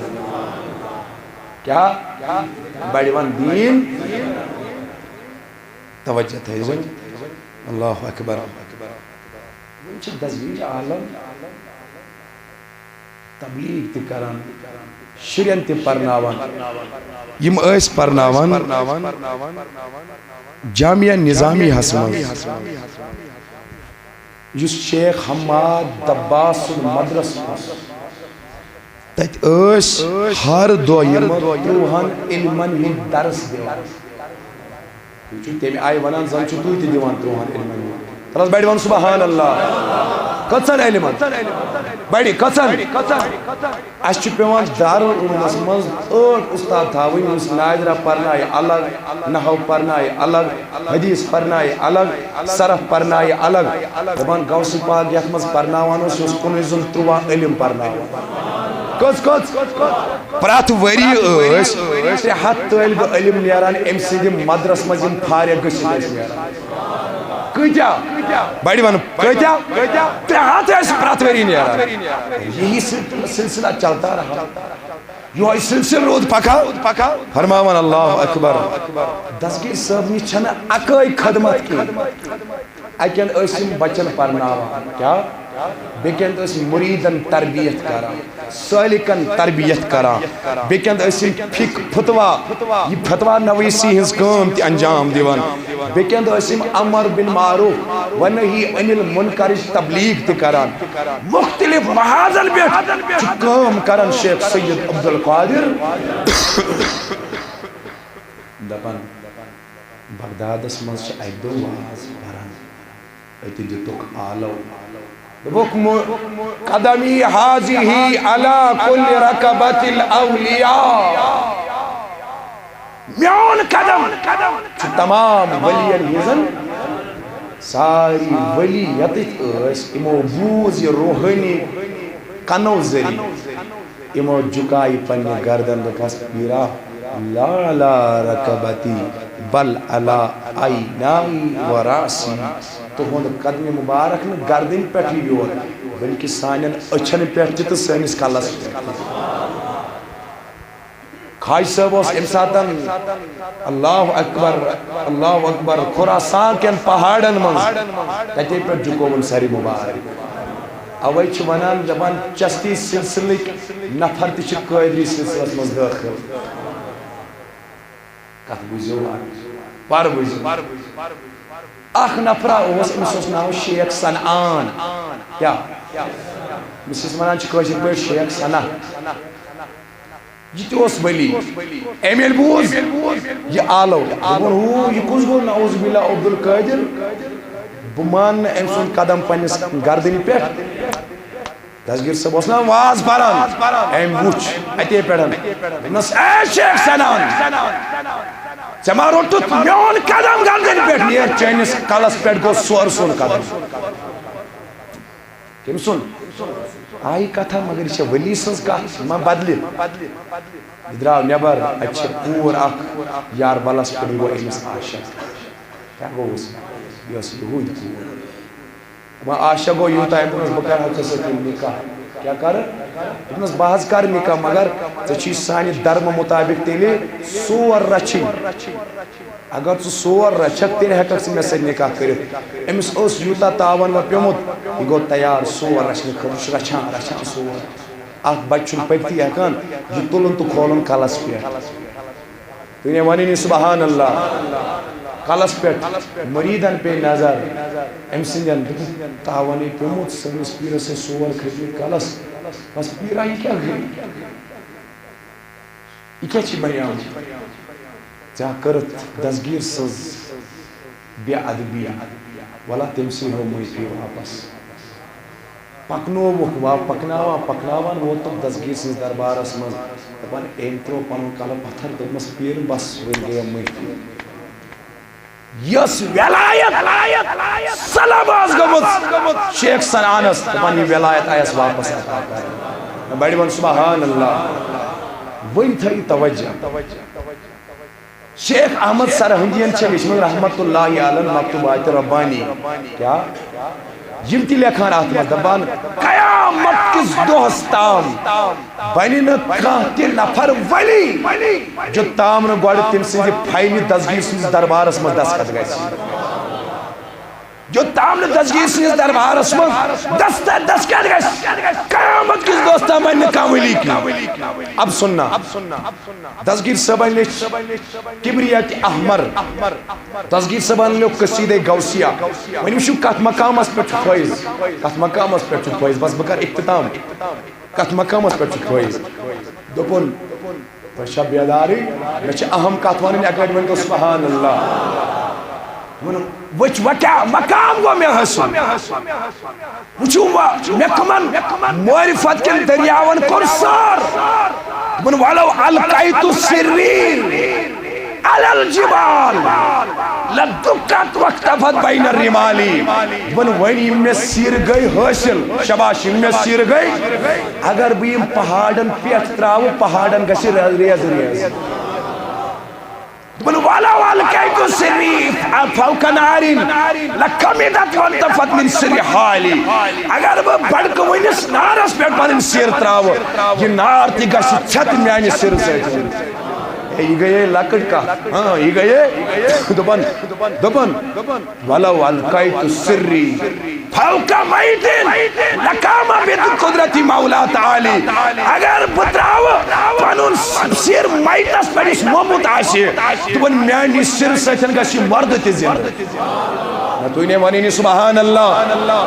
کیٛاہ؟ بڑِ وَن دیٖن۔ توجہ تھٲیِو وۄنۍ۔ اللہ اکبر۔ وۄنۍ چھِ دستگیر عالم تبلیغ تہِ کران، شُرٮ۪ن تہِ پرناوان۔ یِم ٲسۍ پرناوان جامعہ نظامیہ ہس منٛز، یُس شیخ حماد دباس سُنٛد مدرسہٕ اوس۔ تتہِ ٲسۍ ہر دۄہ یِم ترٛوہن علمن ہُنٛد درس دِوان۔ وٕچھِو، تَمہِ آیہِ وَنان، زَن چھِو تُہۍ تہِ دِوان ترٛوہَن علمَن منٛز۔ تَلہٕ حظ بَڑِ وَن سبحان اللہ۔ کٔژَن علمَن؟ بَڑِ کٔژَن؟ اَسہِ چھُ پٮ۪وان دارالعلومَس منٛز ٲٹھ اُستاد تھاوٕنۍ، یُس نادرہ پَرنایہِ الگ، نحو پَرنایہِ الگ، حدیث پَرنایہِ الگ، صرف پَرنایہِ الگ۔ دَپان غوث پاک یَتھ منٛز پَرناوان اوس، یہِ اوس کُنُے زوٚن ترٛوواہ علم پَرناوان۔ کٔژ کٔژ؟ پرٛٮ۪تھ ؤری ٲسۍ ترٛےٚ ہَتھ طٲلبہِ علم نیران أمۍ سٕنٛدِ مدرس منٛز، یِم فارغ گٔژھِتھ ٲسۍ نیران۔ کۭتیٛاہ؟ بڑِ وَن، کۭتیٛاہ؟ ترٛےٚ ہَتھ ٲسۍ پرٛٮ۪تھ ؤری نیران۔ یہی سلسلہ چلتا رہا۔ یہوے سلسلہٕ روٗد پکان۔ فرماوان اللہ اکبر۔ دستگیر صٲب نِش چھنہٕ اکٲے خدمت کینٛہہ۔ اَکٮ۪ن ٲسۍ یِم بچن پرناوان، کیٛاہ؟ بیٚکٮ۪ن ٲسۍ مُریٖدن تربیت کران، سٲلِکن تربیت کران۔ بیٚکٮ۪ن ٲسۍ یِم فِک-، فتوا، یہِ فتوا نویٖسی ہٕنٛز کٲم تہِ انجام دِوان۔ بیٚکٮ۪ن ٲسۍ یِم امر بن معروف و نہی عن المنکرٕچ تبلیغ تہِ کران۔ مختلف محاذن پٮ۪ٹھ چھُ کٲم کران شیخ سید عبدالقادر۔ دپان، بغدادس منٛز چھِ اکہِ دۄہ واز پران، أتہِ دِتُکھ آلو۔ دوٚپُکھ، "مُ-، قدمی هذه على كل رقبة الأولياء"۔ میون قدم چھُ تمام ؤلین ہٕنٛزن، ساری ؤلی ییٚتِتھ ٲسۍ، یِمو بوٗز یہِ روحٲنی کنو ذٔریعہٕ۔ یِمو جُکایہِ پننہِ گردن، دوٚپہَس، "پیٖرا، لا علی رقبتی بل علی عینائی و رأسی۔" تُہُنٛد قدمِ مُبارک نہٕ گردنہِ پٮ۪ٹھٕے یوت، بلکہِ سانٮ۪ن أچھن پٮ۪ٹھ تہِ تہٕ سٲنِس کلس پٮ۪ٹھ تہِ۔ خواجہ صٲب اوس اَمہِ ساتَن، اللہ اکبر، اللہ اکبر، خراسان کٮ۪ن پہاڑن منٛز، تَتے پٮ۪ٹھ جُکووُن سرِ مُبارک۔ اوے چھِ ونان، دپان، چشتی سلسلٕکۍ نفر تہِ چھِ قٲدری سلسلس منٛز دٲخل۔ کتھ بوٗزِو، پر بوٗزِو۔ اکھ نفرا اوس، أمِس اوس ناو شیخ صنعان۔ کیٛاہ؟ أمِس ٲسۍ ونان چھِ کٲشِر پٲٹھۍ شیخ ثنا۔ یہِ تہِ اوس ولی۔ أمۍ ییٚلہِ بوٗز یہِ آلو، دوٚپُن، "ہو، یہِ کُس گوٚو نعوذ باللہ عبدالقادر؟ بہٕ مانہٕ نہٕ أمۍ سُنٛد قدم پننِس گردنہِ پٮ۪ٹھ۔" دستگیر صٲب اوس نا واز پران، أمۍ وُچھ اتے پٮ۪ٹھ۔ دوٚپنَس، "اے شیخ صنعان، ژےٚ ما روٚٹُتھ میون قدم گردنہِ پٮ۪ٹھ؟ نیر چٲنِس کلس پٮ۪ٹھ گوٚو سورٕ سُنٛد قدم۔" کٔمۍ سُنٛد؟ آیہِ کتھا، مگر یہِ چھےٚ ولی سٕنٛز کتھ، یہِ ما بدلہِ؟ یہِ درٛاو نٮ۪بر، اتہِ چھِ کوٗر اکھ یار بلس پٮ۪ٹھ، یہِ گوٚو أمِس عاشق۔ کیٛاہ گوٚوُس؟ یہِ ٲس یہوٗدۍ کوٗر۔ وۄنۍ عاشق گوٚو یوٗتاہ، أمۍ دوٚپنَس، "بہٕ کَرٕ ہا ژےٚ سۭتۍ نِکاح۔" کیٛاہ کَرٕ؟ دوٚپنَس، "بہٕ حظ کَرٕ نِکاح، مگر ژےٚ چھی سانہِ دھرمہٕ مُطابِق تیٚلہِ سور رَچھِنۍ۔ اگر ژٕ سور رَچھَکھ، تیٚلہِ ہٮ۪کَکھ ژٕ مےٚ سۭتۍ نِکاح کٔرِتھ۔" أمِس اوس یوٗتاہ تاوَن وۄنۍ پیوٚمُت، یہِ گوٚو تیار سور رَچھنہٕ خٲطرٕ، چھُ رَچھان، رَچھان سور۔ اَکھ بَچہِ چھُنہٕ پٔکِتھٕے ہٮ۪کان، یہِ تُلُن تہٕ کھولُن کَلَس پٮ۪ٹھ۔ دُنیا وَنٲنی سبحان اللہ۔ کَلَس پٮ۪ٹھ مُریٖدَن پیٚیہِ نظر، أمۍ سٕنٛدٮ۪ن دوٚپُکھ، "تاوَنے پیوٚمُت، سٲنِس پیٖرَس ٲسۍ سور کھٔتۍ مٕتۍ کَلَس۔" بَس پیٖرا، یہِ کیٛاہ گٔے؟ یہِ کیٛاہ چھِ بَنیٛامُت؟ ژےٚ کٔرٕتھ دستگیٖر سٕنٛز بے ادبی، وَلا تٔمۍ سٕے ہٲو معٲفی واپَس۔ پَکنووُکھ، وا-، پَکناوان پَکناوان ووتُکھ دستگیٖر سٕنٛدِس دربارَس منٛز، دَپان، أمۍ ترٛوو پَنُن کَلہٕ پَتھَر، دوٚپمَس، "پیٖر، بَس، وۄنۍ گٔیَم معٲفی۔" یۄس وِلایت سلب ٲس گٔمٕژ، شیخ صنعانَس، دَپان، یہِ وِلایت آیَس واپَس عطا کَرنہٕ۔ بَڑِ وَن سبحان اللہ۔ وۄنۍ تھٲیِو توجہ۔ شیخ احمد سرہندین چھِ لیچھمٕژ رحمت اللہ علیہ مکتوبات ربانی۔ کیٛاہ؟ یِم تہِ لیکھان اَتھ منٛز، دَپان، قیامت کِس دۄہَس تام بَنہِ نہٕ کانٛہہ تہِ نفر ولی، یوٚت تام نہٕ گۄڈٕ تٔمۍ سٕنٛزِ فایلہِ دستگیٖر سٕنٛدِس دربارَس منٛز دستخط گژھِ۔ یوٚت تام نہٕ دستگیٖر سٕنٛدِس دربارَس منٛز دست-، دستخط گژھِ، قیامت کِس دۄہَس تام بَنہِ نہٕ کانٛہہ ولی کینٛہہ۔ اب سننا۔ دستگیٖر صٲبن لیٚچھ کبریت احمر۔ دستگیٖر صٲبن لیوٚکھ قصیدے غوثیہ۔ وۄنۍ وٕچھِو کتھ مقامس پٮ۪ٹھ چھُ فٲیض، کتھ مقامس پٮ۪ٹھ چھُ فٲیض۔ بس بہٕ کرٕ اختتام۔ کتھ مقامس پٮ۪ٹھ چھُ فٲیض؟ دوٚپُن، "تۄہہِ چھا بیدارٕے؟ مےٚ چھِ اہم کتھ ونٕنۍ اکہِ لٹہِ، ؤنۍ تو سبحان اللہ۔" دوٚپُن، وٕچھ، وۄنۍ کیٛاہ مقام گوٚو مےٚ حٲصِل؟ وٕچھِو وۄنۍ، مےٚ کٕمن معرفت کٮ۪ن دٔریاوَن کوٚر سٲر۔ دوٚپُن، "ولو القیت سری علی الجبال لدکت واختفت بین الرمال۔" دوٚپُن، وۄنۍ یِم مےٚ سِر گٔے حٲصِل، شاباش، یِم مےٚ سِر گٔے، اگر بہٕ یِم پہاڑن پٮ۪ٹھ ترٛاوٕ، پہاڑن گژھِ ریز ریز۔ دوٚپُن، "ولو القیت سری فوق نار لکمدت وانتفت من سر حالی۔" اگر بہٕ بڑکہٕ وٲنِس نارس پٮ۪ٹھ پنٕنۍ سِر ترٛاوٕ، یہِ نار تہِ گژھِ ژھٮ۪تھ میانہِ سِرٕ سۭتۍ۔ ہے، یہِ گٔیے لۄکٕٹ کتھ۔ ہاں، یہِ گٔیے۔ دوٚپُن، دوٚپُن، "ولو القیت سری فوق میت لقام بقدرت مولا تعالی۔" اگر بہٕ ترٛاوٕ پنُن سِر میتس پٮ۪ٹھ یُس مومُت آسہِ، دوٚپُن، میانہِ سِرٕ سۭتۍ گژھِ یہِ مردٕ تہِ زِندٕ۔ نہ، تُہۍ نے ونٲنی سبحان اللہ۔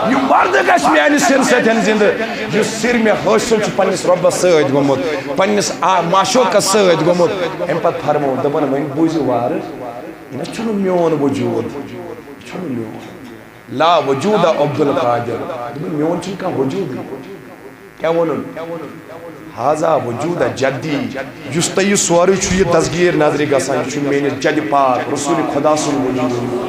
یہِ مردٕ گژھِ میانہِ سِرٕ سۭتۍ زِندٕ، یُس سِر مےٚ حٲصِل چھُ پننِس رۄبس سۭتۍ گوٚمُت، پننِس آ-، معشوقس سۭتۍ گوٚمُت۔ امہِ پتہٕ فرموو، دوٚپُن، وۄنۍ بوٗزِو وارٕ، یہِ نہ چھُنہٕ میون وجود، یہِ چھُنہٕ میون۔ لا وجود عبدالقادر۔ دوٚپُن، میون چھُنہٕ کانٛہہ وجودٕے۔ کیٛاہ ووٚنُن؟ ہذا وجود جدی۔ یُس تۄہہِ یہِ سورُے چھُ، یہِ دستگیٖر نظرِ گژھان، یہِ چھُ میٲنِس جدِ پاک رسول خدا سُنٛد وجود۔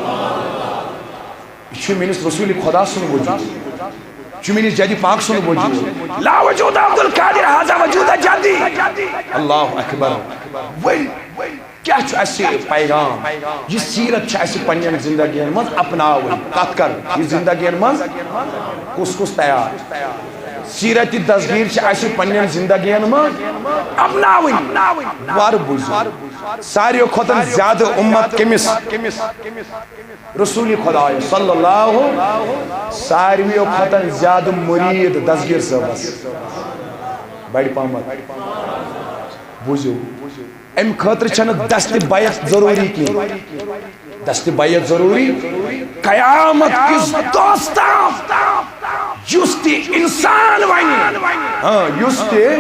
یہِ چھُ میٲنِس رسول خدا سُنٛد وجود۔ یہِ چھُ میٲنِس جدِ پاک سُنٛد وجود۔ لا وجود عبدالقادر، ہذا وجود جدی۔ اللہ اکبر۔ وۄنۍ کیٛاہ چھُ اَسہِ پیغام؟ یہِ سیرت چھِ اَسہِ پننٮ۪ن زندگین منٛز اپناوٕنۍ۔ کتھ کرٕ؟ یہِ زندگین منٛز کُس کُس تیار؟ سیرت دستگیٖر چھِ اَسہِ پننٮ۪ن زندگین منٛز اپناوٕنۍ۔ وارٕ بوٗزِو، ساروِیو کھۄتہٕ زیادٕ اُمت کٔمِس؟ رسول خدایس صلی اللہ، ساروِیو کھۄتہٕ زیادٕ مُریٖد دستگیٖر صٲبس۔ بڑِ پہمتھ بوٗزِو، امہِ خٲطرٕ چھنہٕ دستِ بیعت ضروٗری کینٛہہ۔ دستِ بیعت ضروٗری۔ قیامت کِس دۄہس تام یُس تہِ انسان ونہِ، ہاں، یُس تہِ،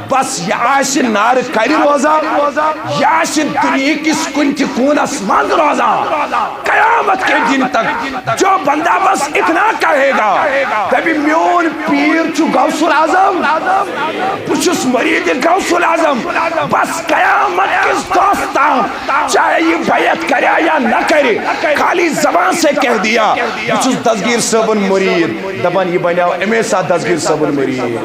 بس، یہِ آسہِ نارٕ کرِ روزان، یہِ آسہِ دُنیہکِس کُنہِ تہِ کوٗنس منٛز روزان، قیامت کے دن تک جو بندہ بس اتنا کہے گا، دپہِ، "میون پیٖر چھُ غوث الاعظم، بہٕ چھُس مریٖد غوث الاعظم، بس قیامت کِس دۄہس تام، چاہے یہِ بیعت کریا یا نہ کرِ، خالی زبان سے کہہ دیا، بہٕ چھُس دستگیٖر صٲبُن مریٖد"، دپان یہِ بنیو امے ساتہٕ دستگیٖر صٲبُن مریٖد۔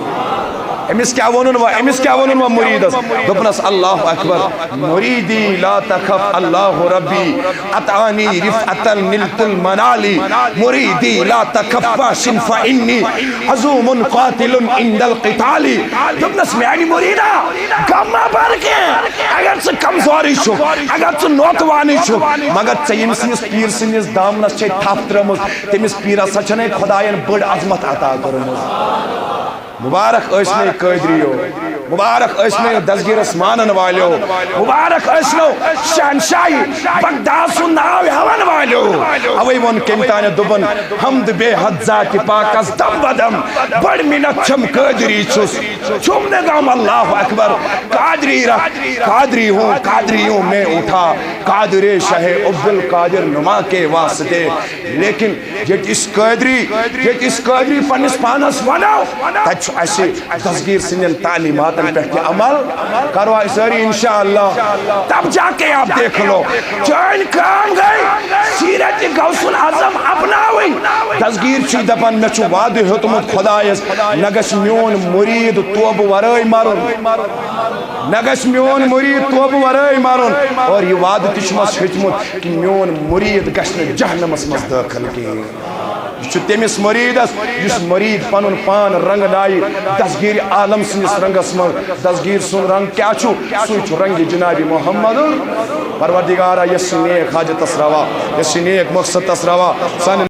أمِس کیٛاہ ووٚنُن وۄنۍ؟ أمِس کیٛاہ ووٚنُن وۄنۍ مُریٖدس؟ دوٚپنس، اللہ اکبر، مُریٖدی لا تخف، اللہ ربی، اطعنی رفعتاً نلت المنالی، مُریٖدی لا تخف فاشن فانی عزوم قاتل عند القتالی۔ دوٚپنس، میانہِ مُریٖدا، غم مہ بر کینٛہہ، اگر ژٕ کمزورٕے چھُکھ، اگر ژٕ نوتوانٕے چھُکھ، مگر ژےٚ ییٚمہِ سٕنٛدِس پیٖر سٕنٛدِس دامنس چھے تھپھ ترٲومٕژ، تٔمِس پیٖرس سا چھنَے خۄداین بٔڑ عظمت عطا کٔرمٕژ۔ مبارک ٲسۍ مےٚ قٲدریو، مبارک ٲسۍ مےٚ دستگیٖرس مانن والیو، مبارک ٲسۍ نو شہنشاہی بغداد سُنٛد ناو ہٮ۪وان والیو۔ اوے ووٚن کٔمۍ تانۍ دوٚپُن، حمد بے حد ذات پاکس دم بدم، بڑ منت چھم قٲدری چھُس، چھُم نہٕ غم، اللہ اکبر۔ قادری رکھ، قادری ہوں، قادری ہوں میں اٹھا، قادر شاہ عبدالقادر نما کے واسطے۔ لیکن ییٚتہِ أسۍ قٲدری، ییٚتہِ أسۍ قٲدری پننِس پانس ونو، تتہِ چھُ اسہِ دستگیر سٕنٛدٮ۪ن تعلیماتن پٮ۪ٹھ تہِ عمل کرو أسۍ سٲری انشاءاللہ۔ تب جا کے آپ دیکھ لو، چٲنۍ کٲم گٔے سیرت غوث الاعظم اپناوٕنۍ۔ دستگیر چھُے دپان، مےٚ چھُ وعدٕ ہیوٚتمُت خۄدایس، نہ گژھِ میون مُریٖد توبہٕ ورٲے مرُن، نہ گژھِ میون مُریٖد توبہٕ ورٲے مرُن۔ اور یہِ وعدٕ تہِ چھُمس ہیوٚتمُت کہ میون مُریٖد گژھِ نہٕ جہنمس منٛز دٲخل کِہیٖنۍ۔ یہِ چھُ تٔمِس مُریٖدس، یُس مُریٖد پنُن پان رنٛگنایہِ دستگیٖر عالم سٕنٛدِس رنٛگس منٛز۔ دستگیٖر سُنٛد رنٛگ کیٛاہ چھُ؟ سُے چھُ رنٛگِ جنابِ محمد۔ پروردگارا، یۄس یہِ نیک حاجتس روا، یۄس یہِ نیک مقصدس روا، سانٮ۪ن